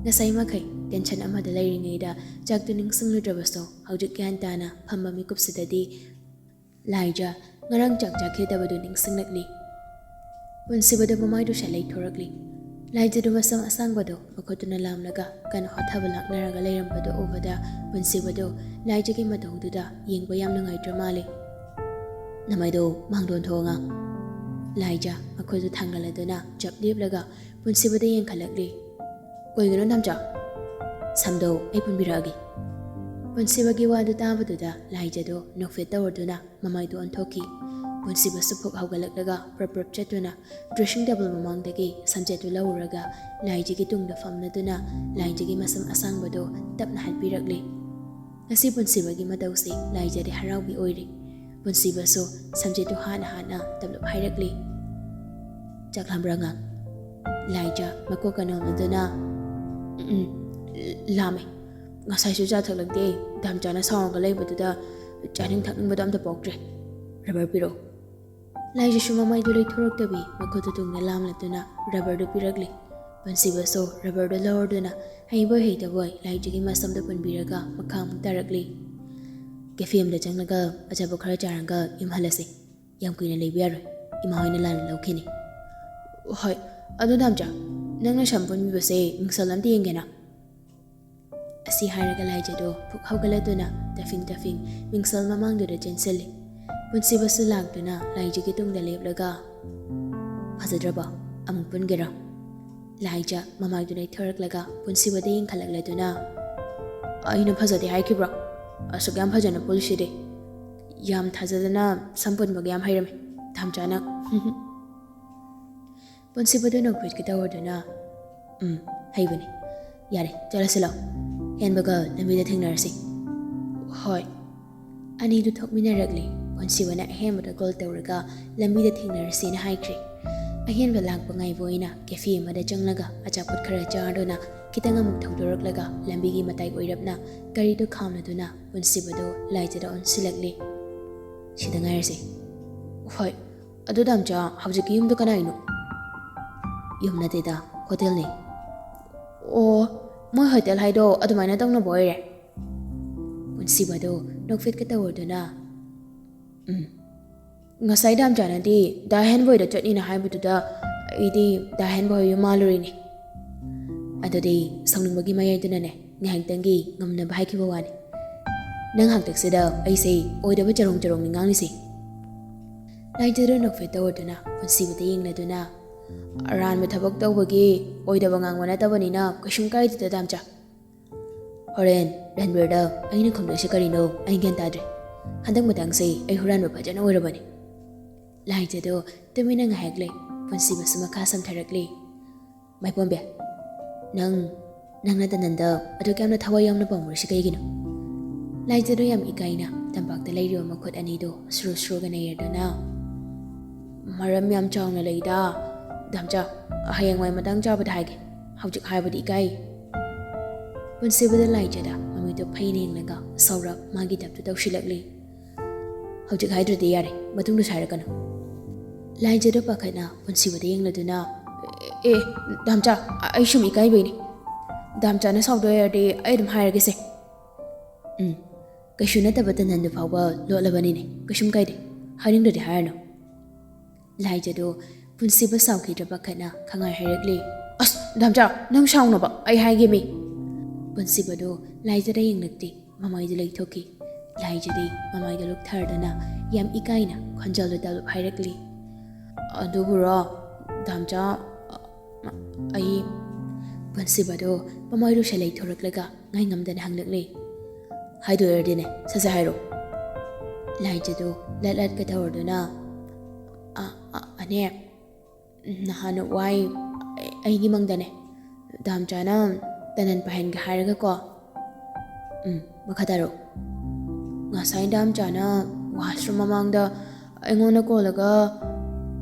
ꯉꯁꯥꯏ ꯃꯈꯩ ꯇꯦꯟꯁꯟ ꯑꯃꯗ ꯂꯩꯔꯤꯉꯩꯗ ꯆꯥꯛꯇꯨ ꯅꯤꯡꯁꯤꯡꯂꯨꯗ꯭ꯔꯕꯁꯨ, ꯍꯧꯖꯤꯛ ꯒ꯭ꯌꯥꯟ ꯇꯥꯅ ꯐꯝꯕ ꯃꯤꯀꯨꯞꯁꯤꯗꯗꯤ ꯂꯥꯏꯖ ꯉꯔꯥꯡ ꯆꯥꯛ ꯆꯥꯈꯤꯗꯕꯗꯨ ꯅꯤꯡꯁꯤꯡꯂꯛꯂꯤ꯫ ꯄꯨꯟꯁꯤꯕꯗꯨ ꯃꯃꯥꯏꯗꯨ ꯁꯠ ꯂꯩꯊꯣꯔꯛꯂꯤ꯫ ꯂꯥꯏꯖꯗꯨ ꯃꯁꯝ ꯑꯁꯥꯡꯕꯗꯨ ꯃꯈꯨꯠꯇꯨꯅ ꯂꯥꯝꯂꯒ ꯀꯟꯅ ꯍꯣꯠꯊꯕ ꯂꯥꯛꯅꯔꯒ ꯂꯩꯔꯝꯕꯗꯨ ꯎꯕꯗ, ꯄꯨꯟꯁꯤꯕꯗꯨ ꯂꯥꯏꯖꯒꯤ ꯃꯇꯧꯗꯨꯗ ꯌꯦꯡꯕ ꯌꯥꯝ ꯅꯨꯡꯉꯥꯏꯇ꯭ꯔ ꯃꯥꯜꯂꯤ꯫ "ꯅꯃꯥꯏꯗꯣ ꯃꯥꯡꯗꯣꯟ ꯊꯣꯛꯑꯣ ꯑꯉꯥꯡ꯫" ꯂꯥꯏꯖ ꯃꯈꯨꯠꯇꯨ ꯊꯥꯡꯒꯠꯂꯗꯨꯅ ꯆꯞ ꯂꯦꯞꯂꯒ ꯄꯨꯟꯁꯤꯕꯗ ꯌꯦꯡꯈꯠꯂꯛꯂꯤ꯫ "ꯀꯩꯒꯤꯅꯣ ꯗꯥꯝꯆꯥ?" "ꯁꯝꯗꯣ ꯑꯩ ꯄꯨꯟꯕꯤꯔꯛꯑꯒꯦ꯫" ꯄꯨꯟꯁꯤꯕꯒꯤ ꯋꯥꯗꯨ ꯇꯥꯕꯗꯨꯗ ꯂꯥꯏꯖꯗꯣ ꯅꯣꯛꯐꯦꯠ ꯇꯧꯔꯗꯨꯅ ꯃꯃꯥꯏꯗꯨ ꯑꯣꯟꯊꯣꯛꯈꯤ꯫ ꯄꯨꯟꯁꯤꯕꯁꯨ ꯐꯨꯛ ꯍꯧꯒꯠꯂꯛꯂꯒ ꯄ꯭ꯔꯞ ꯄ꯭ꯔꯞ ꯆꯠꯇꯨꯅ ꯗ꯭ꯔꯦꯁꯤꯡ ꯇꯦꯕꯜ ꯃꯃꯥꯡꯗꯒꯤ ꯁꯝꯖꯦꯠꯇꯨ ꯂꯧꯔꯨꯔꯒ ꯂꯥꯏꯖꯒꯤ ꯇꯨꯡꯗ ꯐꯝꯂꯗꯨꯅ ꯂꯥꯏꯖꯒꯤ ꯃꯁꯝ ꯑꯁꯥꯡꯕꯗꯨ ꯇꯞꯅ ꯍꯠꯄꯤꯔꯛꯂꯤ꯫ ꯉꯁꯤ ꯄꯨꯟꯁꯤꯕꯒꯤ ꯃꯇꯧꯁꯤ ꯂꯥꯏꯖꯗꯤ ꯍꯔꯥꯎꯕꯤ ꯑꯣꯏꯔꯤ꯫ ꯄꯨꯟꯁꯤꯕꯁꯨ ꯁꯝꯖꯦꯠꯇꯨ ꯍꯥꯠꯅ ꯍꯥꯠꯅ ꯇꯞꯂꯞ ꯍꯥꯏꯔꯛꯂꯤ꯫ "ꯆꯥꯛ ꯂꯥꯝꯕ꯭ꯔꯥ ꯑꯉꯥꯡ?" ꯂꯥꯏꯖ ꯃꯀꯣꯛꯀ ꯅꯣꯝꯂꯗꯨꯅ, "ꯎꯝ, ꯎꯝ, ꯂꯥꯝꯃꯦ꯫ ꯉꯁꯥꯏꯁꯨ ꯆꯥ ꯊꯛꯂꯛꯇꯦ꯫ ꯗꯥꯝꯆꯥꯅ ꯁꯥꯎꯔꯒ ꯂꯩꯕꯗꯨꯗ ꯆꯥꯅꯤꯡ ꯊꯛꯅꯤꯡꯕꯗꯣ ꯑꯝꯇ ꯄꯣꯛꯇ꯭ꯔꯦ꯫ ꯔꯕꯔ ꯄꯤꯔꯛꯑꯣ꯫" ꯂꯥꯏꯖꯁꯨ ꯃꯃꯥꯏꯗꯨ ꯂꯩꯊꯣꯔꯛꯇꯕꯤ ꯃꯈꯨꯠꯇꯨ ꯇꯨꯡꯗ ꯂꯥꯝꯂꯗꯨꯅ ꯔꯕꯔꯗꯨ ꯄꯤꯔꯛꯂꯤ꯫ ꯄꯨꯟꯁꯤꯕꯁꯨ ꯔꯕꯔꯗꯨ ꯂꯧꯔꯗꯨꯅ ꯍꯩꯕꯣꯏ ꯍꯩꯇꯕꯣꯏ ꯂꯥꯏꯖꯒꯤ ꯃꯁꯝꯗꯨ ꯄꯨꯟꯕꯤꯔꯒ ꯃꯈꯥ ꯑꯃꯨꯛ ꯇꯥꯔꯛꯂꯤ꯫ "ꯀꯦꯐꯦ ꯑꯃꯗ ꯆꯪꯂꯒ ꯑꯆꯥꯄꯣꯠ ꯈꯔ ꯆꯥꯔꯒ ꯌꯨꯝ ꯍꯜꯂꯁꯤ꯫ ꯌꯥꯝ ꯀꯨꯏꯅ ꯂꯩꯕ ꯌꯥꯔꯣꯏ꯫ ꯏꯃꯥ ꯍꯣꯏꯅ ꯂꯥꯟꯅ ꯂꯧꯈꯤꯅꯤ꯫" "ꯍꯣꯏ, ꯑꯗꯨ ꯗꯥꯝꯆꯥ, ꯅꯪꯅ ꯁꯝ ꯄꯨꯟꯕꯤꯕꯁꯦ ꯃꯤꯡꯁꯦꯜ ꯑꯝꯇ ꯌꯦꯡꯒꯦꯅ꯫" ꯑꯁꯤ ꯍꯥꯏꯔꯒ ꯂꯥꯏꯖꯗꯣ ꯐꯨꯛ ꯍꯧꯒꯠꯂꯗꯨꯅ ꯇꯐꯤꯡ ꯇꯐꯤꯡ ꯃꯤꯡꯁꯦꯜ ꯃꯃꯥꯡꯗꯨꯗ ꯆꯦꯟꯁꯤꯜꯂꯤ꯫ ꯄꯨꯟꯁꯤꯕꯁꯨ ꯂꯥꯛꯇꯨꯅ ꯂꯥꯏꯖꯒꯤ ꯇꯨꯡꯗ ꯂꯦꯞꯂꯒ, "ꯐꯖꯗ꯭ꯔꯕꯣ? ꯑꯃꯨꯛ ꯄꯨꯟꯒꯦꯔꯣ?" ꯂꯥꯏꯖ ꯃꯃꯥꯏꯗꯨ ꯂꯩꯊꯔꯛꯂꯒ ꯄꯨꯟꯁꯤꯕꯗ ꯌꯦꯡꯈꯠꯂꯛꯂꯗꯨꯅ, "ꯑꯩꯅ ꯐꯖꯗꯦ ꯍꯥꯏꯈꯤꯕ꯭ꯔꯣ? ꯑꯁꯨꯛ ꯌꯥꯝ ꯐꯖꯅ ꯄꯨꯜꯂꯤꯁꯤꯗꯤ꯫ ꯌꯥꯝ ꯊꯥꯖꯗꯅ ꯁꯝ ꯄꯨꯟꯕꯒ ꯌꯥꯝ ꯍꯩꯔꯝꯃꯦ, ꯗꯥꯝꯆꯥꯅ꯫" ꯄꯨꯟꯁꯤꯕꯗꯨ ꯅꯣꯛꯐꯦꯠꯀꯦ ꯇꯧꯔꯗꯨꯅ, "ꯎꯝ, ꯍꯩꯕꯅꯤ꯫ ꯌꯥꯔꯦ, ꯆꯠꯂꯁꯤ ꯂꯥꯎ꯫ ꯍꯦꯟꯕꯒ ꯂꯝꯕꯤꯗ ꯊꯦꯡꯅꯔꯁꯤ꯫" "ꯍꯣꯏ꯫" ꯑꯅꯤꯗꯨ ꯊꯣꯛꯃꯤꯟꯅꯔꯛꯂꯤ꯫ ꯄꯨꯟꯁꯤꯕꯅ ꯑꯍꯦꯟꯕꯗ ꯀꯣꯜ ꯇꯧꯔꯒ ꯂꯝꯕꯤꯗ ꯊꯦꯡꯅꯔꯁꯦꯅ ꯍꯥꯏꯈ꯭ꯔꯦ꯫ ꯑꯍꯦꯟꯕ ꯂꯥꯛꯄ ꯉꯥꯏꯕ ꯑꯣꯏꯅ ꯀꯦꯐꯦ ꯑꯃꯗ ꯆꯪꯂꯒ ꯑꯆꯥꯄꯣꯠ ꯈꯔ ꯆꯥꯗꯨꯅ ꯈꯤꯇꯪ ꯑꯃꯨꯛ ꯊꯧꯗꯣꯔꯛꯂꯒ ꯂꯝꯕꯤꯒꯤ ꯃꯇꯥꯏ ꯑꯣꯏꯔꯞꯅ ꯒꯥꯔꯤꯗꯨ ꯈꯥꯝꯂꯗꯨꯅ ꯄꯨꯟꯁꯤꯕꯗꯨ ꯂꯥꯏꯖꯗ ꯑꯣꯟꯁꯤꯜꯂꯛꯂꯤ꯫ "ꯁꯤꯗ ꯉꯥꯏꯔꯁꯦ꯫" "ꯍꯣꯏ꯫ ꯑꯗꯨ ꯗꯥꯝꯆꯥ, ꯍꯧꯖꯤꯛꯀꯤ ꯌꯨꯝꯗꯣ ꯀꯅꯥꯒꯤꯅꯣ?" "ꯌꯨꯝ ꯅꯠꯇꯦꯗ, ꯍꯣꯇꯦꯜꯅꯤ꯫" "ꯑꯣ, ꯃꯣꯏ ꯍꯣꯇꯦꯜ ꯍꯥꯏꯗꯣ ꯑꯗꯨꯃꯥꯏꯅ ꯇꯧꯅꯕ ꯑꯣꯏꯔꯦ?" ꯄꯨꯟꯁꯤꯕꯗꯨ ꯅꯣꯛꯐꯦꯠꯀ ꯇꯧꯔꯗꯨꯅ, "ꯎꯝ, ꯉꯁꯥꯏ ꯗꯥꯝꯆꯥꯅꯗꯤ ꯗꯥ ꯍꯦꯟꯕꯣꯏꯗ ꯆꯠꯅꯤꯅ ꯍꯥꯏꯕꯗꯨꯗ ꯑꯩꯗꯤ ꯗꯥ ꯍꯦꯟꯕꯣꯏ ꯌꯨꯝ ꯃꯥꯜꯂꯨꯔꯤꯅꯤ꯫ ꯑꯗꯨꯗꯤ ꯁꯥꯎꯅꯤꯡꯕꯒꯤ ꯃꯌꯥꯏꯗꯨꯅꯅꯦ ꯉꯥꯏꯍꯥꯛꯇꯪꯒꯤ ꯉꯝꯅꯕ ꯍꯥꯏꯈꯤꯕ ꯋꯥꯅꯤ꯫ ꯅꯪ ꯍꯥꯛꯇꯛꯁꯤꯗ ꯑꯩꯁꯦ ꯑꯣꯏꯗꯕ ꯆꯔꯣꯡ ꯆꯔꯣꯡꯅꯤ ꯉꯥꯡꯂꯤꯁꯦ꯫" ꯂꯥꯏꯖꯗꯨ ꯅꯣꯛꯐꯦꯠ ꯇꯧꯔꯗꯨꯅ ꯄꯨꯟꯁꯤꯕꯗ ꯌꯦꯡꯂꯗꯨꯅ, "ꯑꯔꯥꯟꯕ ꯊꯕꯛ ꯇꯧꯕꯒꯤ ꯑꯣꯏꯗꯕ ꯉꯥꯡꯕ ꯅꯠꯇꯕꯅꯤꯅ ꯀꯩꯁꯨꯝ ꯀꯥꯏꯗꯦꯗ ꯗꯥꯝꯆꯥ꯫ ꯍꯣꯔꯦꯟ ꯔꯟꯕꯤꯔꯗ ꯑꯩꯅ ꯈꯨꯝꯗꯣꯏꯁꯦ ꯀꯔꯤꯅꯣ ꯑꯩ ꯒ꯭ꯌꯥꯟ ꯇꯥꯗ꯭ꯔꯦ꯫ ꯍꯟꯗꯛ ꯃꯇꯥꯡꯁꯦ ꯑꯩ ꯍꯨꯔꯥꯟꯕ ꯐꯖꯅ ꯑꯣꯏꯔꯕꯅꯤ꯫" ꯂꯥꯏꯖꯗꯨ ꯇꯨꯃꯤꯟꯅ ꯉꯥꯏꯍꯥꯛ ꯂꯩ꯫ ꯄꯨꯟꯁꯤꯕꯁꯨ ꯃꯈꯥ ꯁꯝꯊꯔꯛꯂꯤ꯫ "ꯃꯥꯏꯄꯣꯝꯕꯤ, ꯅꯪ, ꯅꯪꯅ ꯇꯅꯟꯗ ꯑꯗꯨꯛ ꯌꯥꯝꯅ ꯊꯋꯥꯏ ꯌꯥꯎꯅ ꯄꯥꯝꯃꯨꯔꯤꯁꯤ ꯀꯩꯒꯤꯅꯣ?" ꯂꯥꯏꯖꯗꯨ ꯌꯥꯝ ꯏꯀꯥꯏꯅ ꯇꯝꯄꯥꯛꯇ ꯂꯩꯔꯤꯕ ꯃꯈꯨꯠ ꯑꯅꯤꯗꯨ ꯁꯨꯔꯨ ꯁꯨꯔꯨꯒ ꯅꯩꯔꯗꯨꯅ, "ꯃꯔꯝ ꯌꯥꯝ ꯆꯥꯎꯅ ꯂꯩꯗ ꯗꯥꯝꯆꯥ꯫ ꯍꯌꯦꯡꯋꯥꯏ ꯃꯇꯥꯡ ꯆꯥꯕꯗ ꯍꯥꯏꯒꯦ꯫ ꯍꯧꯖꯤꯛ ꯍꯥꯏꯕꯗꯤ ꯏꯀꯥꯏ꯫" ꯄꯨꯟꯁꯤꯕꯗ ꯂꯥꯏꯖꯗ ꯃꯃꯤꯠꯇꯨ ꯐꯩꯅ ꯌꯦꯡꯂꯒ ꯁꯥꯎꯔꯞ ꯃꯥꯒꯤ ꯗꯞꯇꯨ ꯇꯧꯁꯤꯜꯂꯛꯂꯤ꯫ "ꯍꯧꯖꯤꯛ ꯍꯥꯏꯗ꯭ꯔꯗꯤ ꯌꯥꯔꯦ, ꯃꯇꯨꯡꯗꯁꯨ ꯍꯥꯏꯔꯛꯀꯅꯨ꯫" ꯂꯥꯏꯖꯗꯨ ꯄꯥꯈꯠꯅ ꯄꯨꯟꯁꯤꯕꯗ ꯌꯦꯡꯂꯗꯨꯅ, "ꯑꯦ, ꯑꯦ, ꯗꯥꯝꯆꯥ, ꯑ-, ꯑꯩ ꯁꯨꯝ ꯏꯀꯥꯏꯕꯩꯅꯦ꯫ ꯗꯥꯝꯆꯥꯅ ꯁꯥꯎꯗꯣꯏ ꯑꯣꯏꯔꯗꯤ ꯑꯩ ꯑꯗꯨꯝ ꯍꯥꯏꯔꯒꯦꯁꯦ꯫" "ꯎꯝ, ꯀꯩꯁꯨ ꯅꯠꯇꯕ ꯇꯅꯟꯗꯨ ꯐꯥꯎꯕ ꯂꯣꯠꯂꯕꯅꯤꯅꯦ꯫ ꯀꯩꯁꯨꯝ ꯀꯥꯏꯗꯦ, ꯍꯥꯏꯅꯤꯡꯗ꯭ꯔꯗꯤ ꯍꯥꯏꯔꯅꯨ꯫" ꯂꯥꯏꯖꯗꯨ ꯄꯨꯟꯁꯤꯕ ꯁꯥꯎꯈꯤꯗ꯭ꯔꯕ ꯈꯠꯅ ꯈꯉꯥꯏ ꯍꯥꯏꯔꯛꯂꯤ꯫ "ꯑꯁ, ꯗꯥꯝꯆꯥ, ꯅꯪ ꯁꯥꯎꯅꯕ, ꯑꯩ ꯍꯥꯏꯒꯦꯃꯤ꯫" ꯄꯨꯟꯁꯤꯕꯗꯨ ꯂꯥꯏꯖꯗ ꯌꯦꯡꯂꯛꯇꯦ꯫ ꯃꯃꯥꯏꯗꯨ ꯂꯩꯊꯣꯛꯈꯤ꯫ ꯂꯥꯏꯖꯗꯤ ꯃꯃꯥꯏꯗꯨ ꯂꯨꯛꯊꯔꯗꯨꯅ ꯌꯥꯝ ꯏꯀꯥꯏꯅ ꯈꯣꯟꯖꯦꯜꯗꯨ ꯇꯞꯂꯞ ꯍꯥꯏꯔꯛꯂꯤ꯫ "ꯑꯗꯨꯕꯨꯔꯣ, ꯗꯥꯝꯆꯥ, ꯑꯩ꯫" ꯄꯨꯟꯁꯤꯕꯗꯨ ꯃꯃꯥꯏꯗꯨ ꯁꯦꯂꯩ ꯊꯣꯔꯛꯂꯒ ꯉꯥꯏꯉꯝꯗꯅ ꯍꯪꯂꯛꯂꯤ꯫ "ꯍꯥꯏꯗꯣꯏꯔꯗꯤꯅꯦ, ꯁꯠ ꯁꯠ ꯍꯥꯏꯔꯣ꯫" ꯂꯥꯏꯖꯗꯨ ꯂꯠ ꯂꯠꯀ ꯇꯧꯔꯗꯨꯅ, "ꯑ, ꯑ, ꯑꯅꯦ, ꯅꯍꯥꯟ ꯋꯥꯏ ꯑꯩꯒꯤ ꯃꯪꯗꯅꯦ, ꯗꯥꯝꯆꯥꯅ ꯇꯅꯟ ꯄꯥꯏꯍꯟꯒꯦ ꯍꯥꯏꯔꯒꯀꯣ꯫" "ꯎꯝ, ꯃꯈꯥ ꯇꯥꯔꯛꯑꯣ꯫" "ꯉꯁꯥꯏ ꯗꯥꯝꯆꯥꯅ ꯋꯥꯁꯔꯨꯝ ꯃꯃꯥꯡꯗ ꯑꯩꯉꯣꯟꯗ ꯀꯣꯜꯂꯒ,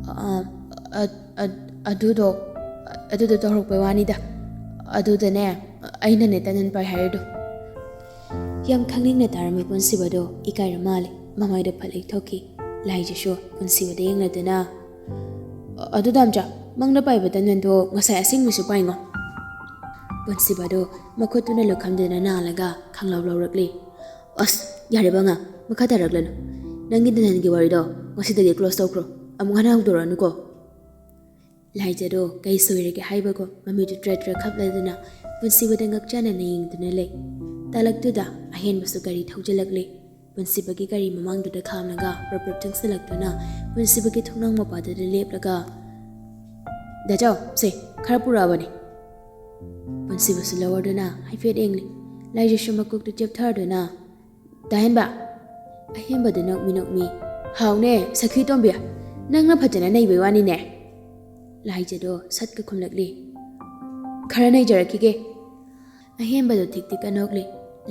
ꯑ, ꯑ, ꯑ, ꯑꯗꯨꯗꯣ, ꯑꯗꯨꯗꯣ ꯇꯧꯔꯛꯄꯩ ꯋꯥꯅꯤꯗ꯫ ꯑꯗꯨꯗꯅꯦ, ꯑꯩꯅꯅꯦ ꯇꯟꯍꯟ ꯄꯥꯏ ꯍꯥꯏꯔꯤꯗꯣ꯫ ꯌꯥꯝ ꯈꯪꯅꯤꯡꯅ ꯇꯥꯔꯝꯕ ꯄꯨꯟꯁꯤꯕꯗꯣ ꯏꯀꯥꯏꯔ ꯃꯥꯜꯂꯦ꯫ ꯃꯃꯥꯏꯗꯣ ꯐꯠ ꯂꯩꯊꯣꯛꯈꯤ꯫ ꯂꯥꯏꯖꯁꯨ ꯄꯨꯟꯁꯤꯕꯗ ꯌꯦꯡꯂꯗꯨꯅ, "ꯑꯗꯨ ꯗꯥꯝꯆꯥ, ꯃꯪꯗ ꯄꯥꯏꯕ ꯇꯟꯍꯟꯗꯣ ꯉꯁꯥꯏ ꯑꯁꯦꯡꯕꯁꯨ ꯄꯥꯏꯉꯣ?" ꯄꯨꯟꯁꯤꯕꯗꯣ ꯃꯈꯨꯠꯇꯨꯅ ꯂꯨꯈꯝꯗꯨꯅ ꯅꯥꯜꯂꯒ ꯈꯪꯂꯥꯎ ꯂꯥꯎꯔꯛꯂꯤ꯫ "ꯑꯁ, ꯌꯥꯔꯦꯕ ꯑꯉꯥꯡ, ꯃꯈꯥ ꯇꯥꯔꯛꯂꯅꯨ꯫ ꯅꯪꯒꯤ ꯇꯟꯍꯟꯒꯤ ꯋꯥꯔꯤꯗꯣ ꯉꯁꯤꯗꯒꯤ ꯀ꯭ꯂꯣꯁ ꯇꯧꯈ꯭ꯔꯣ꯫ ꯑꯃꯨꯛ ꯍꯟꯅ ꯍꯧꯗꯣꯔꯛꯑꯅꯨꯀꯣ꯫" ꯂꯥꯏꯖꯗꯣ ꯀꯩ ꯁꯣꯏꯔꯒꯦ ꯍꯥꯏꯕꯒꯨꯝ ꯃꯃꯤꯠꯇꯨ ꯇ꯭ꯔꯦꯠ ꯇ꯭ꯔꯦꯠ ꯈꯞꯂꯗꯨꯅ ꯄꯨꯟꯁꯤꯕꯗ ꯉꯛꯆꯥꯅꯅ ꯌꯦꯡꯗꯨꯅ ꯂꯩ꯫ ꯇꯥꯂꯛꯇꯨꯗ ꯑꯍꯦꯟꯕꯁꯨ ꯒꯥꯔꯤ ꯊꯧꯖꯤꯜꯂꯛꯂꯦ꯫ ꯄꯨꯟꯁꯤꯕꯒꯤ ꯒꯥꯔꯤ ꯃꯃꯥꯡꯗꯨꯗ ꯈꯥꯝꯂꯒ ꯄ꯭ꯔꯞ ꯄ꯭ꯔꯞ ꯆꯪꯁꯤꯜꯂꯛꯇꯨꯅ ꯄꯨꯟꯁꯤꯕꯒꯤ ꯊꯣꯡꯅꯥꯡ ꯃꯄꯥꯗꯨꯗ ꯂꯦꯞꯂꯒ, "ꯗꯥꯆꯧ, ꯁꯦ, ꯈꯔ ꯄꯨꯔꯛꯑꯕꯅꯦ꯫" ꯄꯨꯟꯁꯤꯕꯁꯨ ꯂꯧꯔꯗꯨꯅ ꯍꯥꯏꯐꯦꯠ ꯌꯦꯡꯂꯤ꯫ ꯂꯥꯏꯖꯁꯨ ꯃꯀꯣꯛꯇꯨ ꯆꯦꯞꯊꯔꯗꯨꯅ, "ꯗꯥ ꯍꯦꯟꯕ?" ꯑꯍꯦꯟꯕꯗꯨ ꯅꯣꯛꯃꯤ ꯅꯣꯛꯃꯤ, "ꯍꯥꯎꯅꯦ, ꯁꯈꯤ ꯇꯣꯝꯕꯤ, ꯅꯪꯅ ꯐꯖꯅ ꯅꯩꯕꯩ ꯋꯥꯅꯤꯅꯦ꯫" ꯂꯥꯏꯖꯗꯣ ꯁꯠꯀ ꯈꯨꯝꯂꯛꯂꯤ꯫ "ꯈꯔ ꯅꯩꯖꯔꯛꯈꯤꯒꯦ꯫" ꯑꯍꯦꯟꯕꯗꯣ ꯊꯤꯛ ꯊꯤꯛꯀ ꯅꯣꯛꯂꯤ꯫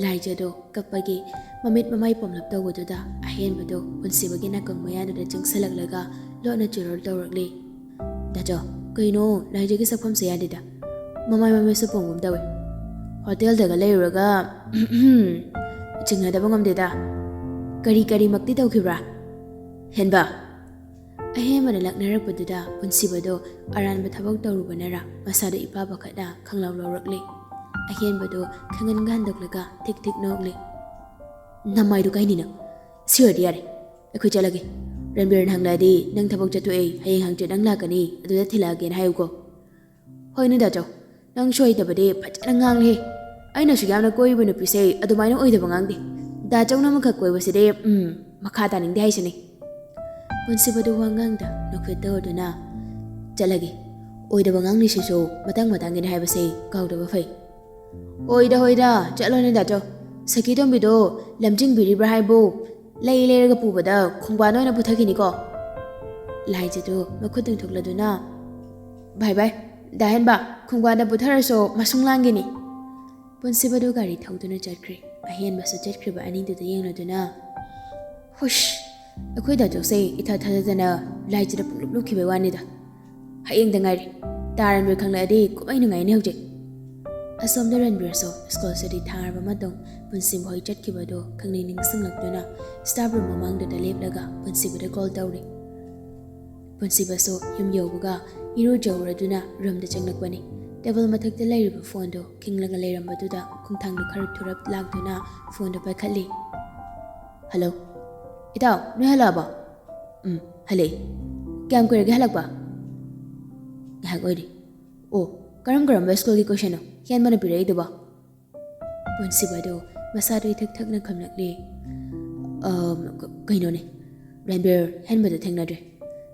ꯂꯥꯏꯖꯗꯣ ꯀꯞꯄꯒꯤ ꯃꯃꯤꯠ ꯃꯃꯥꯏ ꯄꯣꯝꯂꯞ ꯇꯧꯕꯗꯨꯗ ꯑꯍꯦꯟꯕꯗꯣ ꯄꯨꯟꯁꯤꯕꯒꯤ ꯅꯥꯀꯣꯡ ꯃꯌꯥꯗꯨꯗ ꯆꯪꯁꯤꯜꯂꯛꯂꯒ ꯂꯣꯠꯅ ꯆꯨꯔꯣꯜ ꯇꯧꯔꯛꯂꯤ꯫ "ꯗꯥꯆꯧ, ꯀꯩꯅꯣ, ꯂꯥꯏꯖꯒꯤ ꯁꯛꯐꯝꯁꯦ ꯌꯥꯗꯦꯗ꯫ ꯃꯃꯥꯏ ꯃꯃꯤꯠꯁꯨ ꯄꯣꯝꯒꯨꯝ ꯇꯧꯏ꯫ ꯍꯣꯇꯦꯜꯗꯒ ꯂꯩꯔꯨꯔꯒ ꯆꯤꯡꯅꯗꯕ ꯉꯝꯗꯦꯗ꯫ ꯀꯔꯤ ꯀꯔꯤꯃꯛꯇꯤ ꯇꯧꯈꯤꯕ꯭ꯔꯥ, ꯍꯦꯟꯕ?" ꯑꯍꯦꯟꯕꯅ ꯂꯛꯅꯔꯛꯄꯗꯨꯗ ꯄꯨꯟꯁꯤꯕꯗꯣ ꯑꯔꯥꯟꯕ ꯊꯕꯛ ꯇꯧꯔꯨꯕꯅꯔꯥ ꯃꯁꯥꯗꯣ ꯏꯄꯥ ꯄꯥꯈꯠꯅ ꯈꯪꯂꯥꯎ ꯂꯥꯎꯔꯛꯂꯦ꯫ ꯑꯍꯦꯟꯕꯗꯣ ꯈꯪꯍꯟꯒ ꯍꯟꯗꯣꯛꯂꯒ ꯊꯤꯛ ꯊꯤꯛ ꯅꯣꯛꯂꯦ꯫ "ꯅꯃꯥꯏꯗꯨ ꯀꯥꯏꯅꯤꯅ? ꯁꯤ ꯑꯣꯏꯔꯗꯤ ꯌꯥꯔꯦ꯫ ꯑꯩꯈꯣꯏ ꯆꯠꯂꯒꯦ꯫ ꯔꯟꯕꯤꯔꯅ ꯍꯪꯂꯛꯑꯗꯤ ꯅꯪ ꯊꯕꯛ ꯆꯠꯊꯣꯛꯑꯦ, ꯍꯌꯦꯡ ꯍꯪꯆꯤꯠ ꯅꯪ ꯂꯥꯛꯀꯅꯤ, ꯑꯗꯨꯗ ꯊꯤꯜꯂꯛꯑꯒꯦꯅ ꯍꯥꯏꯌꯨꯀꯣ꯫" "ꯍꯣꯏꯅꯦ ꯗꯥꯆꯧ, ꯅꯪꯁꯨ ꯍꯩꯇꯕꯗꯤ ꯐꯖꯅ ꯉꯥꯡꯂꯦ꯫ ꯑꯩꯅꯁꯨ ꯌꯥꯝꯅ ꯀꯣꯏꯕ ꯅꯨꯄꯤꯁꯦ ꯑꯗꯨꯃꯥꯏꯅ ꯑꯣꯏꯗꯕ ꯉꯥꯡꯗꯦ꯫ ꯗꯥꯆꯧꯅ ꯑꯃꯈꯛ ꯀꯣꯏꯕꯁꯤꯗꯤ, ꯎꯝ, ꯃꯈꯥ ꯇꯥꯅꯤꯡꯗꯦ ꯍꯥꯏꯁꯤꯅꯤ꯫" ꯄꯨꯟꯁꯤꯕꯗꯨ ꯋꯥ ꯉꯥꯡꯗ ꯅꯣꯛꯐꯦꯠ ꯇꯧꯔꯗꯨꯅ, "ꯆꯠꯂꯒꯦ꯫ ꯑꯣꯏꯗꯕ ꯉꯥꯡꯂꯤꯁꯤꯁꯨ ꯃꯇꯥꯡ ꯃꯇꯥꯡꯒꯤꯅꯤ ꯍꯥꯏꯕꯁꯦ ꯀꯥꯎꯗꯕ ꯐꯩ꯫" "ꯍꯣꯏꯗ, ꯍꯣꯏꯗ, ꯆꯠꯂꯣꯅꯦ ꯗꯥꯆꯧ꯫ ꯁꯈꯤ ꯇꯣꯝꯕꯤꯗꯣ ꯂꯝꯖꯤꯡꯕꯤꯔꯤꯕ꯭ꯔꯥ ꯍꯥꯏꯕꯨ? ꯂꯩ ꯂꯩꯔꯒ ꯄꯨꯕꯗ ꯈꯣꯡꯕꯥꯟ ꯑꯣꯏꯅ ꯄꯨꯊꯈꯤꯅꯤꯀꯣ꯫" ꯂꯥꯏꯖꯗꯨ ꯃꯈꯨꯠ ꯇꯤꯡꯊꯣꯛꯂꯗꯨꯅ, "ꯚꯥꯏ ꯚꯥꯏ, ꯗꯥ ꯍꯦꯟꯕ, ꯈꯣꯡꯕꯥꯟꯗ ꯄꯨꯊꯔꯁꯨ ꯃꯁꯨꯡ ꯂꯥꯡꯒꯤꯅꯤ꯫" ꯄꯨꯟꯁꯤꯕꯗꯨ ꯒꯥꯔꯤ ꯊꯧꯗꯨꯅ ꯆꯠꯈ꯭ꯔꯦ꯫ ꯑꯍꯦꯟꯕꯁꯨ ꯆꯠꯈ꯭ꯔꯤꯕ ꯑꯅꯤꯗꯨꯗ ꯌꯦꯡꯂꯗꯨꯅ, ꯍꯨꯁ! ꯑꯩꯈꯣꯏ ꯗꯥ ꯖꯣꯁꯦ ꯏꯊꯥ ꯊꯥꯖꯗꯅ ꯂꯥꯏꯆꯠꯇ ꯄꯨꯡꯂꯨꯞ ꯂꯨꯞꯈꯤꯕꯩ ꯋꯥꯅꯤꯗ꯫ ꯍꯌꯦꯡꯗ ꯉꯥꯏꯔꯦ꯫ ꯇꯥ ꯔꯟꯕꯤꯔ ꯈꯪꯂꯛꯑꯗꯤ ꯀꯃꯥꯏ ꯅꯨꯡꯉꯥꯏꯅꯤ ꯍꯧꯖꯤꯛ? ꯑꯁꯣꯝꯗ ꯔꯟꯕꯤꯔꯁꯨ ꯁ꯭ꯀꯨꯜ ꯁꯨꯇꯤ ꯊꯥꯔꯕ ꯃꯇꯨꯡ ꯄꯨꯟꯁꯤꯕ ꯍꯣꯏ ꯆꯠꯈꯤꯕꯗꯨ ꯈꯪꯅꯤꯡ ꯅꯤꯡꯁꯤꯡꯂꯛꯇꯨꯅ staff room ꯃꯃꯥꯡꯗꯨꯗ ꯂꯦꯞꯂꯒ ꯄꯨꯟꯁꯤꯕꯗ call ꯇꯧꯔꯤ꯫ ꯄꯨꯟꯁꯤꯕꯁꯨ ꯌꯨꯝ ꯌꯧꯕꯒ ꯏꯔꯨꯖꯧꯔꯗꯨꯅ roomꯗ ꯆꯪꯂꯛꯄꯅꯤ꯫ Table ꯃꯊꯛꯇ ꯂꯩꯔꯤꯕ phoneꯗꯨ ꯈꯤꯡꯂꯒ ꯂꯩꯔꯝꯕꯗꯨꯗ ꯈꯣꯡꯊꯥꯡꯗꯨ ꯈꯔ ꯊꯨꯔꯞ ꯂꯥꯛꯇꯨꯅ phoneꯗꯨ ꯄꯥꯏꯈꯠꯂꯤ꯫ "Hello꯫ ꯏꯇꯥꯎ, ꯅꯣꯏ ꯍꯜꯂꯛꯑꯕꯣ?" "ꯎꯝ, ꯍꯜꯂꯛꯑꯦ꯫ ꯀꯌꯥꯝ ꯀꯨꯏꯔꯒꯦ ꯍꯜꯂꯛꯄ?" "ꯉꯥꯏꯍꯥꯛ ꯑꯣꯏꯔꯦ꯫" "ꯑꯣ, ꯀꯔꯝ ꯀꯔꯝꯕ ꯁ꯭ꯀꯨꯜꯒꯤ questionꯅꯣ ꯍꯦꯟꯕꯅ ꯄꯤꯔꯛꯏꯗꯨꯕꯣ?" ꯄꯨꯟꯁꯤꯕꯗꯨ ꯃꯁꯥꯗꯨ ꯏꯊꯛ ꯊꯛꯅ ꯈꯨꯝꯂꯛꯂꯤ꯫ "ꯑꯝ, ꯀ-, ꯀꯩꯅꯣꯅꯦ, ꯔꯟꯕꯤꯔ ꯍꯦꯟꯕꯗꯨ ꯊꯦꯡꯅꯗ꯭ꯔꯦ꯫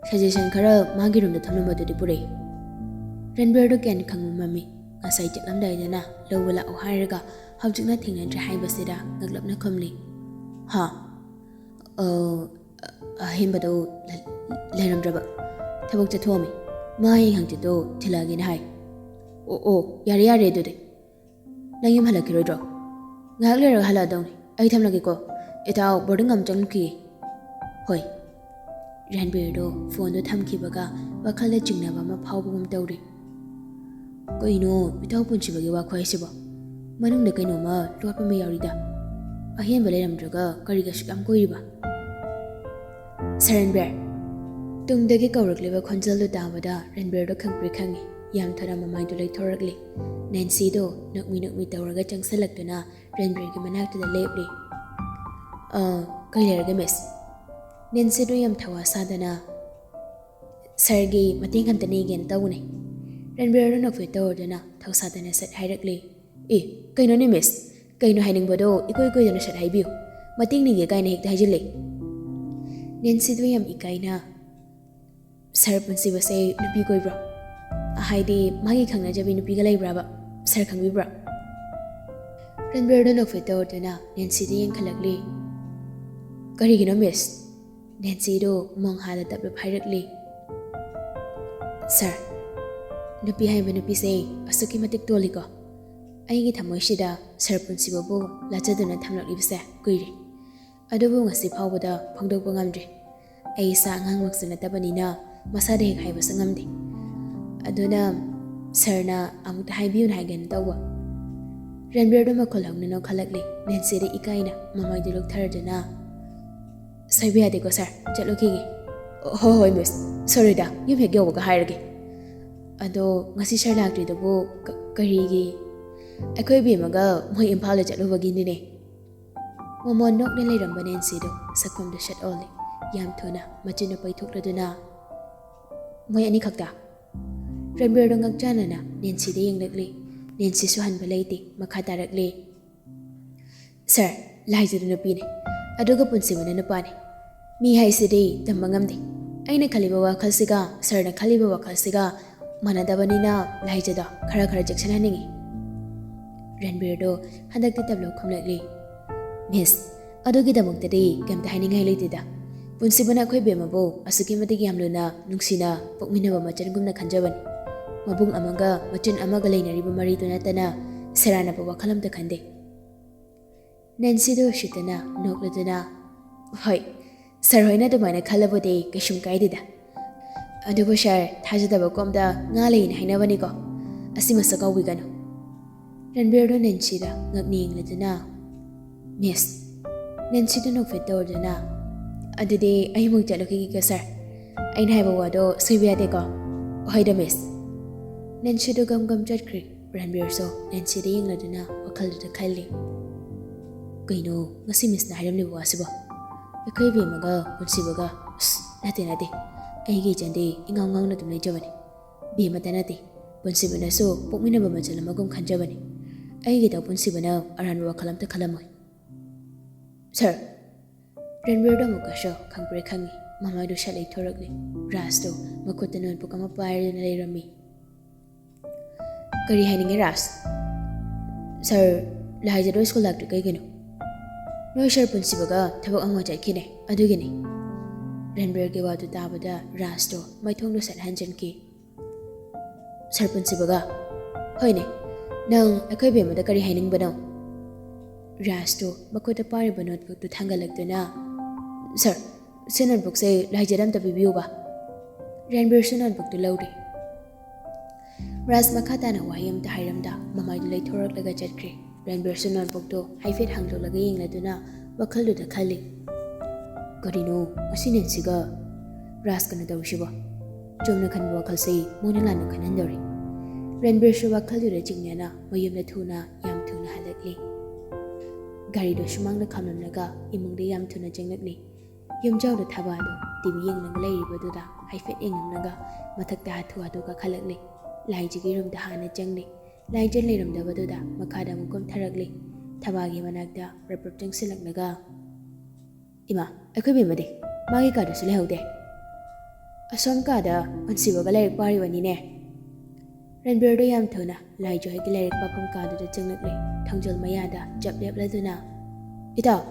Suggestion ꯈꯔ ꯃꯥꯒꯤ roomꯗ ꯊꯝꯂꯝꯕꯗꯨꯗꯤ ꯄꯨꯔꯛꯏ꯫" ꯔꯟꯕꯤꯔꯗꯨ ꯒ꯭ꯌꯥꯟ ꯈꯪꯕ ꯃꯝꯃꯤ꯫ ꯉꯁꯥꯏ ꯆꯠꯂꯝꯗꯥꯏꯗꯅ ꯂꯧꯕ ꯂꯥꯛꯑꯣ ꯍꯥꯏꯔꯒ ꯍꯧꯖꯤꯛꯅ ꯊꯦꯡꯅꯗ꯭ꯔꯦ ꯍꯥꯏꯕꯁꯤꯗ ꯉꯛꯂꯞꯅ ꯈꯨꯝꯂꯤ꯫ "ꯍꯥ? ꯑ, ꯑꯍꯦꯟꯕꯗꯣ ꯂ-, ꯂꯩꯔꯝꯗ꯭ꯔꯕ꯫ ꯊꯕꯛ ꯆꯠꯊꯣꯛꯑꯝꯃꯤ꯫ ꯃꯥ ꯍꯌꯦꯡ ꯍꯪꯆꯤꯠꯇꯣ ꯊꯤꯜꯂꯛꯑꯒꯦꯅ ꯍꯥꯏ꯫" "ꯑꯣ, ꯑꯣ, ꯌꯥꯔꯦ, ꯌꯥꯔꯦ ꯑꯗꯨꯗꯤ꯫ ꯅꯪ ꯌꯨꯝ ꯍꯜꯂꯛꯈꯤꯔꯣꯏꯗ꯭ꯔꯣ?" "ꯉꯥꯏꯍꯥꯛ ꯂꯩꯔꯒ ꯍꯜꯂꯛꯑꯗꯧꯅꯤ꯫ ꯑꯩ ꯊꯝꯂꯒꯦꯀꯣ꯫ ꯏꯇꯥꯎ boarding ꯑꯃ ꯆꯪꯂꯨꯈꯤꯒꯦ꯫" "ꯍꯣꯏ꯫" ꯔꯟꯕꯤꯔꯗꯣ phoneꯗꯣ ꯊꯝꯈꯤꯕꯒ ꯋꯥꯈꯜꯗ ꯆꯤꯡꯅꯕ ꯑꯃ ꯐꯥꯎꯕꯒꯨꯝ ꯇꯧꯔꯤ꯫ "ꯀꯩꯅꯣ ꯏꯇꯥꯎ ꯄꯨꯟꯁꯤꯕꯒꯤ ꯋꯥꯈꯨ ꯍꯥꯏꯁꯤꯕꯣ? ꯃꯅꯨꯡꯗ ꯀꯩꯅꯣꯝꯃ ꯂꯣꯠꯄ ꯑꯃ ꯌꯥꯎꯔꯤꯗ꯫ ꯑꯍꯦꯟꯕ ꯂꯩꯔꯝꯗ꯭ꯔꯒ ꯀꯔꯤꯒꯤ ꯑꯁꯨꯛ ꯌꯥꯝ ꯀꯣꯏꯔꯤꯕ?" "ꯁꯔ ꯔꯟꯕꯤꯔ!" ꯇꯨꯡꯗꯒꯤ ꯀꯧꯔꯛꯂꯤꯕ ꯈꯣꯟꯖꯦꯜꯗꯨ ꯇꯥꯕꯗ ꯔꯟꯕꯤꯔꯗꯣ ꯈꯪꯄ꯭ꯔꯦꯛ ꯈꯪꯉꯤ꯫ ꯌꯥꯝ ꯊꯨꯅ ꯃꯃꯥꯏꯗꯨ ꯂꯩꯊꯣꯔꯛꯂꯤ꯫ ꯅꯦꯟꯁꯤꯗꯣ ꯅꯣꯛꯃꯤ ꯅꯣꯛꯃꯤ ꯇꯧꯔꯒ ꯆꯪꯁꯤꯜꯂꯛꯇꯨꯅ ꯔꯟꯕꯤꯔꯒꯤ ꯃꯅꯥꯛꯇꯨꯗ ꯂꯦꯞꯂꯤ꯫ "ꯑ, ꯀꯩ ꯂꯩꯔꯒꯦ, ꯃꯤꯁ?" ꯅꯦꯟꯁꯤꯗꯣ ꯌꯥꯝ ꯊꯧꯋꯥ ꯁꯥꯗꯅ, "ꯁꯔꯒꯤ ꯃꯇꯦꯡ ꯑꯝꯇ ꯅꯤꯒꯦꯅ ꯇꯧꯕꯅꯦ꯫" ꯔꯟꯕꯤꯔꯗꯣ ꯅꯣꯛꯐꯦꯠ ꯇꯧꯔꯗꯨꯅ ꯊꯧꯁꯥꯗꯅ ꯁꯠ ꯍꯥꯏꯔꯛꯂꯤ꯫ "ꯑꯦ, ꯀꯩꯅꯣꯅꯦ ꯃꯤꯁ? ꯀꯩꯅꯣ ꯍꯥꯏꯅꯤꯡꯕꯗꯣ ꯏꯀꯣꯏ ꯀꯣꯏꯗꯅ ꯁꯠ ꯍꯥꯏꯕꯤꯌꯨ꯫ ꯃꯇꯦꯡ ꯅꯤꯒꯦ ꯀꯥꯏꯅ ꯍꯦꯛꯇ ꯍꯥꯏꯖꯤꯜꯂꯦ꯫" ꯅꯦꯟꯁꯤꯗꯣ ꯌꯥꯝ ꯏꯀꯥꯏꯅ, "ꯁꯔ ꯄꯨꯟꯁꯤꯕꯁꯦ ꯅꯨꯄꯤ ꯀꯣꯏꯕ꯭ꯔꯣ? ꯍꯥꯏꯗꯤ ꯃꯥꯒꯤ ꯈꯪꯅꯖꯕꯤ ꯅꯨꯄꯤꯒ ꯂꯩꯕ꯭ꯔꯥꯕ? ꯁꯔ ꯈꯪꯕꯤꯕ꯭ꯔꯣ?" ꯔꯟꯕꯤꯔꯗꯣ ꯅꯣꯛꯐꯦꯠ ꯇꯧꯔꯗꯨꯅ ꯅꯦꯟꯁꯤꯗ ꯌꯦꯡꯈꯠꯂꯛꯂꯤ꯫ "ꯀꯔꯤꯒꯤꯅꯣ ꯃꯤꯁ?" ꯅꯦꯟꯁꯤꯗꯣ ꯃꯣꯡꯍꯥꯗ ꯇꯞꯂꯞ ꯍꯥꯏꯔꯛꯂꯤ꯫ "ꯁꯔ, ꯅꯨꯄꯤ ꯍꯥꯏꯕ ꯅꯨꯄꯤꯁꯦ ꯑꯁꯨꯛꯀꯤ ꯃꯇꯤꯛ ꯇꯣꯜꯂꯤꯀꯣ꯫ ꯑꯩꯒꯤ ꯊꯃꯣꯏꯁꯤꯗ ꯁꯔ ꯄꯨꯟꯁꯤꯕꯕꯨ ꯂꯥꯠꯆꯗꯨꯅ ꯊꯝꯂꯛꯂꯤꯕꯁꯦ ꯀꯨꯏꯔꯦ꯫ ꯑꯗꯨꯕꯨ ꯉꯁꯤ ꯐꯥꯎꯕꯗ ꯐꯣꯡꯗꯣꯛꯄ ꯉꯝꯗ꯭ꯔꯤ꯫ ꯑꯩ ꯏꯁꯥ ꯑꯉꯥꯡꯃꯛꯁꯨ ꯅꯠꯇꯕꯅꯤꯅ ꯃꯁꯥꯗ ꯍꯦꯛ ꯍꯥꯏꯕꯁꯨ ꯉꯝꯗꯦ꯫ ꯑꯗꯨꯅ ꯁꯥꯔꯅ ꯑꯃꯨꯛꯇ ꯍꯥꯏꯕꯤꯌꯨꯅ ꯍꯥꯏꯒꯦꯅ ꯇꯧꯕ꯫ ꯔꯟꯕꯤꯔꯗꯣ ꯃꯈꯣꯜ ꯍꯧꯅ ꯅꯣꯛꯈꯠꯂꯛꯂꯦ꯫ ꯅꯦꯟꯁꯤꯗ ꯏꯀꯥꯏꯅ ꯃꯃꯥꯏꯗꯨ ꯂꯨꯛꯊꯔꯗꯨꯅ, "ꯁꯣꯏꯕ ꯌꯥꯗꯦꯀꯣ ꯁꯥꯔ, ꯆꯠꯂꯨꯈꯤꯒꯦ꯫" "ꯍꯣꯏ ꯍꯣꯏ ꯃꯤꯁ, ꯁꯣꯔꯤꯗ, ꯌꯨꯝ ꯍꯦꯛ ꯌꯧꯕꯒ ꯍꯥꯏꯔꯒꯦ꯫ ꯑꯗꯣ ꯉꯁꯤ ꯁꯥꯔ ꯂꯥꯛꯇ꯭ꯔꯤꯗꯨꯕꯨ ꯀ-, ꯀꯔꯤꯒꯤ?" "ꯑꯩꯈꯣꯏ ꯕꯦꯝꯃꯒ ꯃꯣꯏ ꯏꯝꯐꯥꯜꯗ ꯆꯠꯂꯨꯕꯒꯤꯅꯤꯅꯦ꯫" ꯃꯃꯣꯟ ꯅꯣꯛꯅ ꯂꯩꯔꯝꯕ ꯅꯦꯟꯁꯤꯗꯣ ꯁꯛꯐꯝꯗꯨ ꯁꯠ ꯑꯣꯜꯂꯤ꯫ ꯌꯥꯝ ꯊꯨꯅ ꯃꯆꯤꯟꯗꯨ ꯄꯩꯊꯣꯛꯂꯗꯨꯅ, "ꯃꯣꯏ ꯑꯅꯤꯈꯛꯇ?" ꯔꯟꯕꯤꯔꯗꯣ ꯉꯛꯆꯥꯟꯅꯅ ꯅꯦꯟꯁꯤꯗ ꯌꯦꯡꯂꯛꯂꯤ꯫ ꯅꯦꯟꯁꯤꯁꯨ ꯍꯟꯕ ꯂꯩꯇꯦ, ꯃꯈꯥ ꯇꯥꯔꯛꯂꯤ꯫ "ꯁꯥꯔ, ꯂꯥꯏꯖꯗꯨ ꯅꯨꯄꯤꯅꯤ, ꯑꯗꯨꯒ ꯄꯨꯟꯁꯤꯕꯅ ꯅꯨꯄꯥꯅꯤ꯫ ꯃꯤ ꯍꯥꯏꯁꯤꯗꯤ ꯇꯝꯕ ꯉꯝꯗꯦ꯫ ꯑꯩꯅ ꯈꯜꯂꯤꯕ ꯋꯥꯈꯜꯁꯤꯒ ꯁꯥꯔꯅ ꯈꯜꯂꯤꯕ ꯋꯥꯈꯜꯁꯤꯒ ꯃꯥꯟꯅꯗꯕꯅꯤꯅ ꯂꯥꯏꯖꯗꯣ ꯈꯔ ꯈꯔ ꯆꯦꯛꯁꯤꯟꯍꯟꯅꯤꯡꯉꯤ꯫" ꯔꯟꯕꯤꯔꯗꯣ ꯍꯟꯗꯛꯇꯤ ꯇꯞꯂꯞ ꯈꯨꯝꯂꯛꯂꯤ꯫ "ꯃꯤꯁ, ꯑꯗꯨꯒꯤꯗꯃꯛꯇꯗꯤ ꯀꯩꯝꯇ ꯍꯥꯏꯅꯤꯡꯉꯥꯏ ꯂꯩꯇꯦꯗ꯫ ꯄꯨꯟꯁꯤꯕꯅ ꯑꯩꯈꯣꯏ ꯕꯦꯝꯃꯕꯨ ꯑꯁꯨꯛꯀꯤ ꯃꯇꯤꯛ ꯌꯥꯝ ꯂꯨꯅ, ꯅꯨꯡꯁꯤꯅ ꯄꯣꯛꯃꯤꯟꯅꯕ ꯃꯆꯟꯒꯨꯝꯅ ꯈꯟꯖꯕꯅꯤ꯫ ꯃꯕꯨꯡ ꯑꯃꯒ ꯃꯆꯤꯟ ꯑꯃꯒ ꯂꯩꯅꯔꯤꯕ ꯃꯔꯤꯗꯨ ꯅꯠꯇꯅ ꯁꯦꯔꯥꯟꯅꯕ ꯋꯥꯈꯜ ꯑꯝꯇ ꯈꯟꯗꯦ꯫" ꯅꯦꯟꯁꯤꯗꯨ ꯎꯁꯤꯠꯇꯅ ꯅꯣꯛꯂꯗꯨꯅ, "ꯍꯣꯏ, ꯁꯥꯔ ꯍꯣꯏꯅ ꯑꯗꯨꯃꯥꯏꯅ ꯈꯜꯂꯕꯨꯗꯤ ꯀꯩꯁꯨꯝ ꯀꯥꯏꯗꯦꯗ꯫ ꯑꯗꯨꯕꯨ ꯁꯥꯔ, ꯊꯥꯖꯗꯕ ꯀꯣꯝꯗ ꯉꯥ ꯂꯩꯅ ꯍꯥꯏꯅꯕꯅꯤꯀꯣ꯫ ꯑꯁꯤꯃꯁꯨ ꯀꯥꯎꯕꯤꯒꯅꯨ꯫" ꯔꯟꯕꯤꯔꯗꯨ ꯅꯦꯟꯁꯤꯗ ꯉꯛꯅ ꯌꯦꯡꯂꯗꯨꯅ, "ꯃꯤꯁ꯫" ꯅꯦꯟꯁꯤꯗꯨ ꯅꯣꯛꯐꯦꯠ ꯇꯧꯔꯗꯨꯅ, "ꯑꯗꯨꯗꯤ ꯑꯩꯃꯨꯛ ꯆꯠꯂꯨꯈꯤꯒꯦꯀꯣ ꯁꯥꯔ꯫ ꯑꯩꯅ ꯍꯥꯏꯕ ꯋꯥꯗꯣ ꯁꯣꯏꯕ ꯌꯥꯗꯦꯀꯣ?" "ꯍꯣꯏꯗ ꯃꯤꯁ꯫" ꯅꯦꯟꯁꯤꯗꯨ ꯒꯝ ꯒꯝ ꯆꯠꯈ꯭ꯔꯦ꯫ ꯔꯟꯕꯤꯔꯁꯨ ꯅꯦꯟꯁꯤꯗ ꯌꯦꯡꯂꯗꯨꯅ ꯋꯥꯈꯜꯗꯨꯗ ꯈꯜꯂꯤ, "ꯀꯩꯅꯣ ꯉꯁꯤ ꯃꯤꯁꯅ ꯍꯥꯏꯔꯝꯂꯤꯕ ꯋꯥꯁꯤꯕꯣ? ꯑꯩꯈꯣꯏ ꯕꯦꯝꯃꯒ ꯄꯨꯟꯁꯤꯕꯒ, ꯑꯁ, ꯅꯠꯇꯦ, ꯅꯠꯇꯦ, ꯑꯩꯒꯤ ꯏꯆꯟꯗꯤ ꯏꯉꯥꯎ ꯉꯥꯎꯅ ꯑꯗꯨꯝ ꯂꯩꯖꯕꯅꯤ꯫ ꯕꯦꯝꯃꯇ ꯅꯠꯇꯦ, ꯄꯨꯟꯁꯤꯕꯅꯁꯨ ꯄꯣꯛꯃꯤꯟꯅꯕ ꯃꯆꯜ ꯑꯃꯒꯨꯝ ꯈꯟꯖꯕꯅꯤ꯫ ꯑꯩꯒꯤꯗ ꯄꯨꯟꯁꯤꯕꯅ ꯑꯔꯥꯟꯕ ꯋꯥꯈꯜ ꯑꯝꯇ ꯈꯜꯂꯝꯃꯣꯏ꯫" "ꯁꯥꯔ꯫" ꯔꯟꯕꯤꯔꯗꯣ ꯑꯃꯨꯛꯀꯁꯨ ꯈꯪꯄ꯭ꯔꯦꯛ ꯈꯪꯉꯤ꯫ ꯃꯃꯥꯏꯗꯨ ꯁꯠ ꯂꯩꯊꯣꯔꯛꯂꯤ꯫ ꯔꯥꯖꯇꯨ ꯃꯈꯨꯠꯇ ꯅꯣꯠꯕꯨꯛ ꯑꯃ ꯄꯥꯏꯔꯗꯨꯅ ꯂꯩꯔꯝꯃꯤ꯫ "ꯀꯔꯤ ꯍꯥꯏꯅꯤꯡꯉꯤ ꯔꯥꯖ?" "ꯁꯥꯔ, ꯂꯥꯏꯖꯗꯣ ꯁ꯭ꯀꯨꯜ ꯂꯥꯛꯇ꯭ꯔꯤ ꯀꯩꯒꯤꯅꯣ?" "ꯅꯣꯏ ꯁꯥꯔ ꯄꯨꯟꯁꯤꯕꯒ ꯊꯕꯛ ꯑꯃ ꯆꯠꯈꯤꯅꯦ, ꯑꯗꯨꯒꯤꯅꯤ꯫" ꯔꯟꯕꯤꯔꯒꯤ ꯋꯥꯗꯨ ꯇꯥꯕꯗ ꯔꯥꯖꯇꯣ ꯃꯥꯏꯊꯣꯡꯗꯨ ꯁꯠ ꯍꯟꯖꯤꯟꯈꯤ꯫ "ꯁꯥꯔ ꯄꯨꯟꯁꯤꯕꯒ?" "ꯍꯣꯏꯅꯦ, ꯅꯪ ꯑꯩꯈꯣꯏ ꯕꯦꯝꯃꯗ ꯀꯔꯤ ꯍꯥꯏꯅꯤꯡꯕꯅꯣ?" ꯔꯥꯖꯇꯣ ꯃꯈꯨꯠꯇ ꯄꯥꯏꯔꯤꯕ ꯅꯣꯠꯕꯨꯛꯇꯨ ꯊꯥꯡꯒꯠꯂꯛꯇꯨꯅ, "ꯁꯥꯔ, ꯁꯤ ꯅꯣꯠꯕꯨꯛꯁꯦ ꯂꯥꯏꯖꯠ ꯑꯝꯇ ꯄꯤꯕꯤꯌꯨꯕ꯫" ꯔꯟꯕꯤꯔꯁꯨ ꯅꯣꯠꯕꯨꯛꯇꯨ ꯂꯧꯔꯦ꯫ ꯔꯥꯖ ꯃꯈꯥ ꯇꯥꯅ ꯋꯥꯍꯩ ꯑꯃꯇ ꯍꯥꯏꯔꯝꯗ ꯃꯃꯥꯏꯗꯨ ꯂꯩꯊꯣꯔꯛꯂꯒ ꯆꯠꯈ꯭ꯔꯦ꯫ ꯔꯟꯕꯤꯔꯁꯨ ꯅꯣꯠꯕꯨꯛꯇꯣ ꯍꯥꯏꯐꯦꯠ ꯍꯥꯡꯗꯣꯛꯂꯒ ꯌꯦꯡꯂꯗꯨꯅ ꯋꯥꯈꯜꯗꯨꯗ ꯈꯜꯂꯤ, "ꯀꯔꯤꯅꯣ ꯃꯁꯤ ꯅꯦꯟꯁꯤꯒ ꯔꯥꯖꯀꯅ ꯇꯧꯔꯤꯁꯤꯕꯣ? ꯆꯨꯝꯅ ꯈꯟꯕ ꯋꯥꯈꯜꯁꯤ ꯃꯣꯏꯅ ꯂꯥꯟꯅ ꯈꯟꯍꯟꯗꯧꯔꯤ꯫" ꯔꯟꯕꯤꯔꯁꯨ ꯋꯥꯈꯜꯗꯨꯗ ꯆꯤꯡꯅꯅ ꯃꯌꯨꯝꯗ ꯊꯨꯅ, ꯌꯥꯝ ꯊꯨꯅ ꯍꯜꯂꯛꯂꯤ꯫ ꯒꯥꯔꯤꯗꯣ ꯁꯨꯃꯥꯡꯗ ꯈꯥꯝꯂꯝꯂꯒ ꯏꯃꯨꯡꯗ ꯌꯥꯝ ꯊꯨꯅ ꯆꯪꯂꯛꯂꯤ꯫ ꯌꯨꯝꯖꯥꯎꯗ ꯊꯕꯥꯗꯣ ꯇꯤ ꯚꯤ ꯌꯦꯡꯂꯒ ꯂꯩꯔꯤꯕꯗꯨꯗ ꯍꯥꯏꯐꯦꯠ ꯌꯦꯡꯂꯝꯂꯒ ꯃꯊꯛꯇ ꯍꯥꯊꯨ ꯍꯥꯊꯨ ꯀꯥꯈꯠꯂꯛꯂꯤ꯫ ꯂꯥꯏꯖꯒꯤ ꯔꯨꯝꯗ ꯍꯥꯟꯅ ꯆꯪꯂꯤ꯫ ꯂꯥꯏꯖ ꯂꯩꯔꯝꯗꯕꯗꯨꯗ ꯃꯈꯥꯗ ꯑꯃꯨꯛ ꯀꯨꯝꯊꯔꯛꯂꯤ꯫ ꯊꯕꯥꯒꯤ ꯃꯅꯥꯛꯇ ꯔꯞ ꯔꯞ ꯆꯪꯁꯤꯜꯂꯛꯂꯒ, "ꯏꯃꯥ, ꯑꯩꯈꯣꯏ ꯕꯦꯝꯃꯗꯤ? ꯃꯥꯒꯤ ꯀꯥꯗꯁꯨ ꯂꯩꯍꯧꯗꯦ꯫ ꯑꯁꯣꯝ ꯀꯥꯗ ꯄꯨꯟꯁꯤꯕꯒ ꯂꯥꯏꯔꯤꯛ ꯄꯥꯔꯤꯕꯅꯤꯅꯦ꯫" ꯔꯟꯕꯤꯔꯗꯣ ꯌꯥꯝ ꯊꯨꯅ ꯂꯥꯏꯖ ꯍꯣꯏꯒꯤ ꯂꯥꯏꯔꯤꯛ ꯄꯥꯐꯝ ꯀꯥꯗꯨꯗ ꯆꯪꯂꯛꯂꯦ꯫ ꯊꯣꯡꯖꯜ ꯃꯌꯥꯗ ꯆꯞ ꯂꯦꯞꯂꯗꯨꯅ, "ꯏꯇꯥꯎ,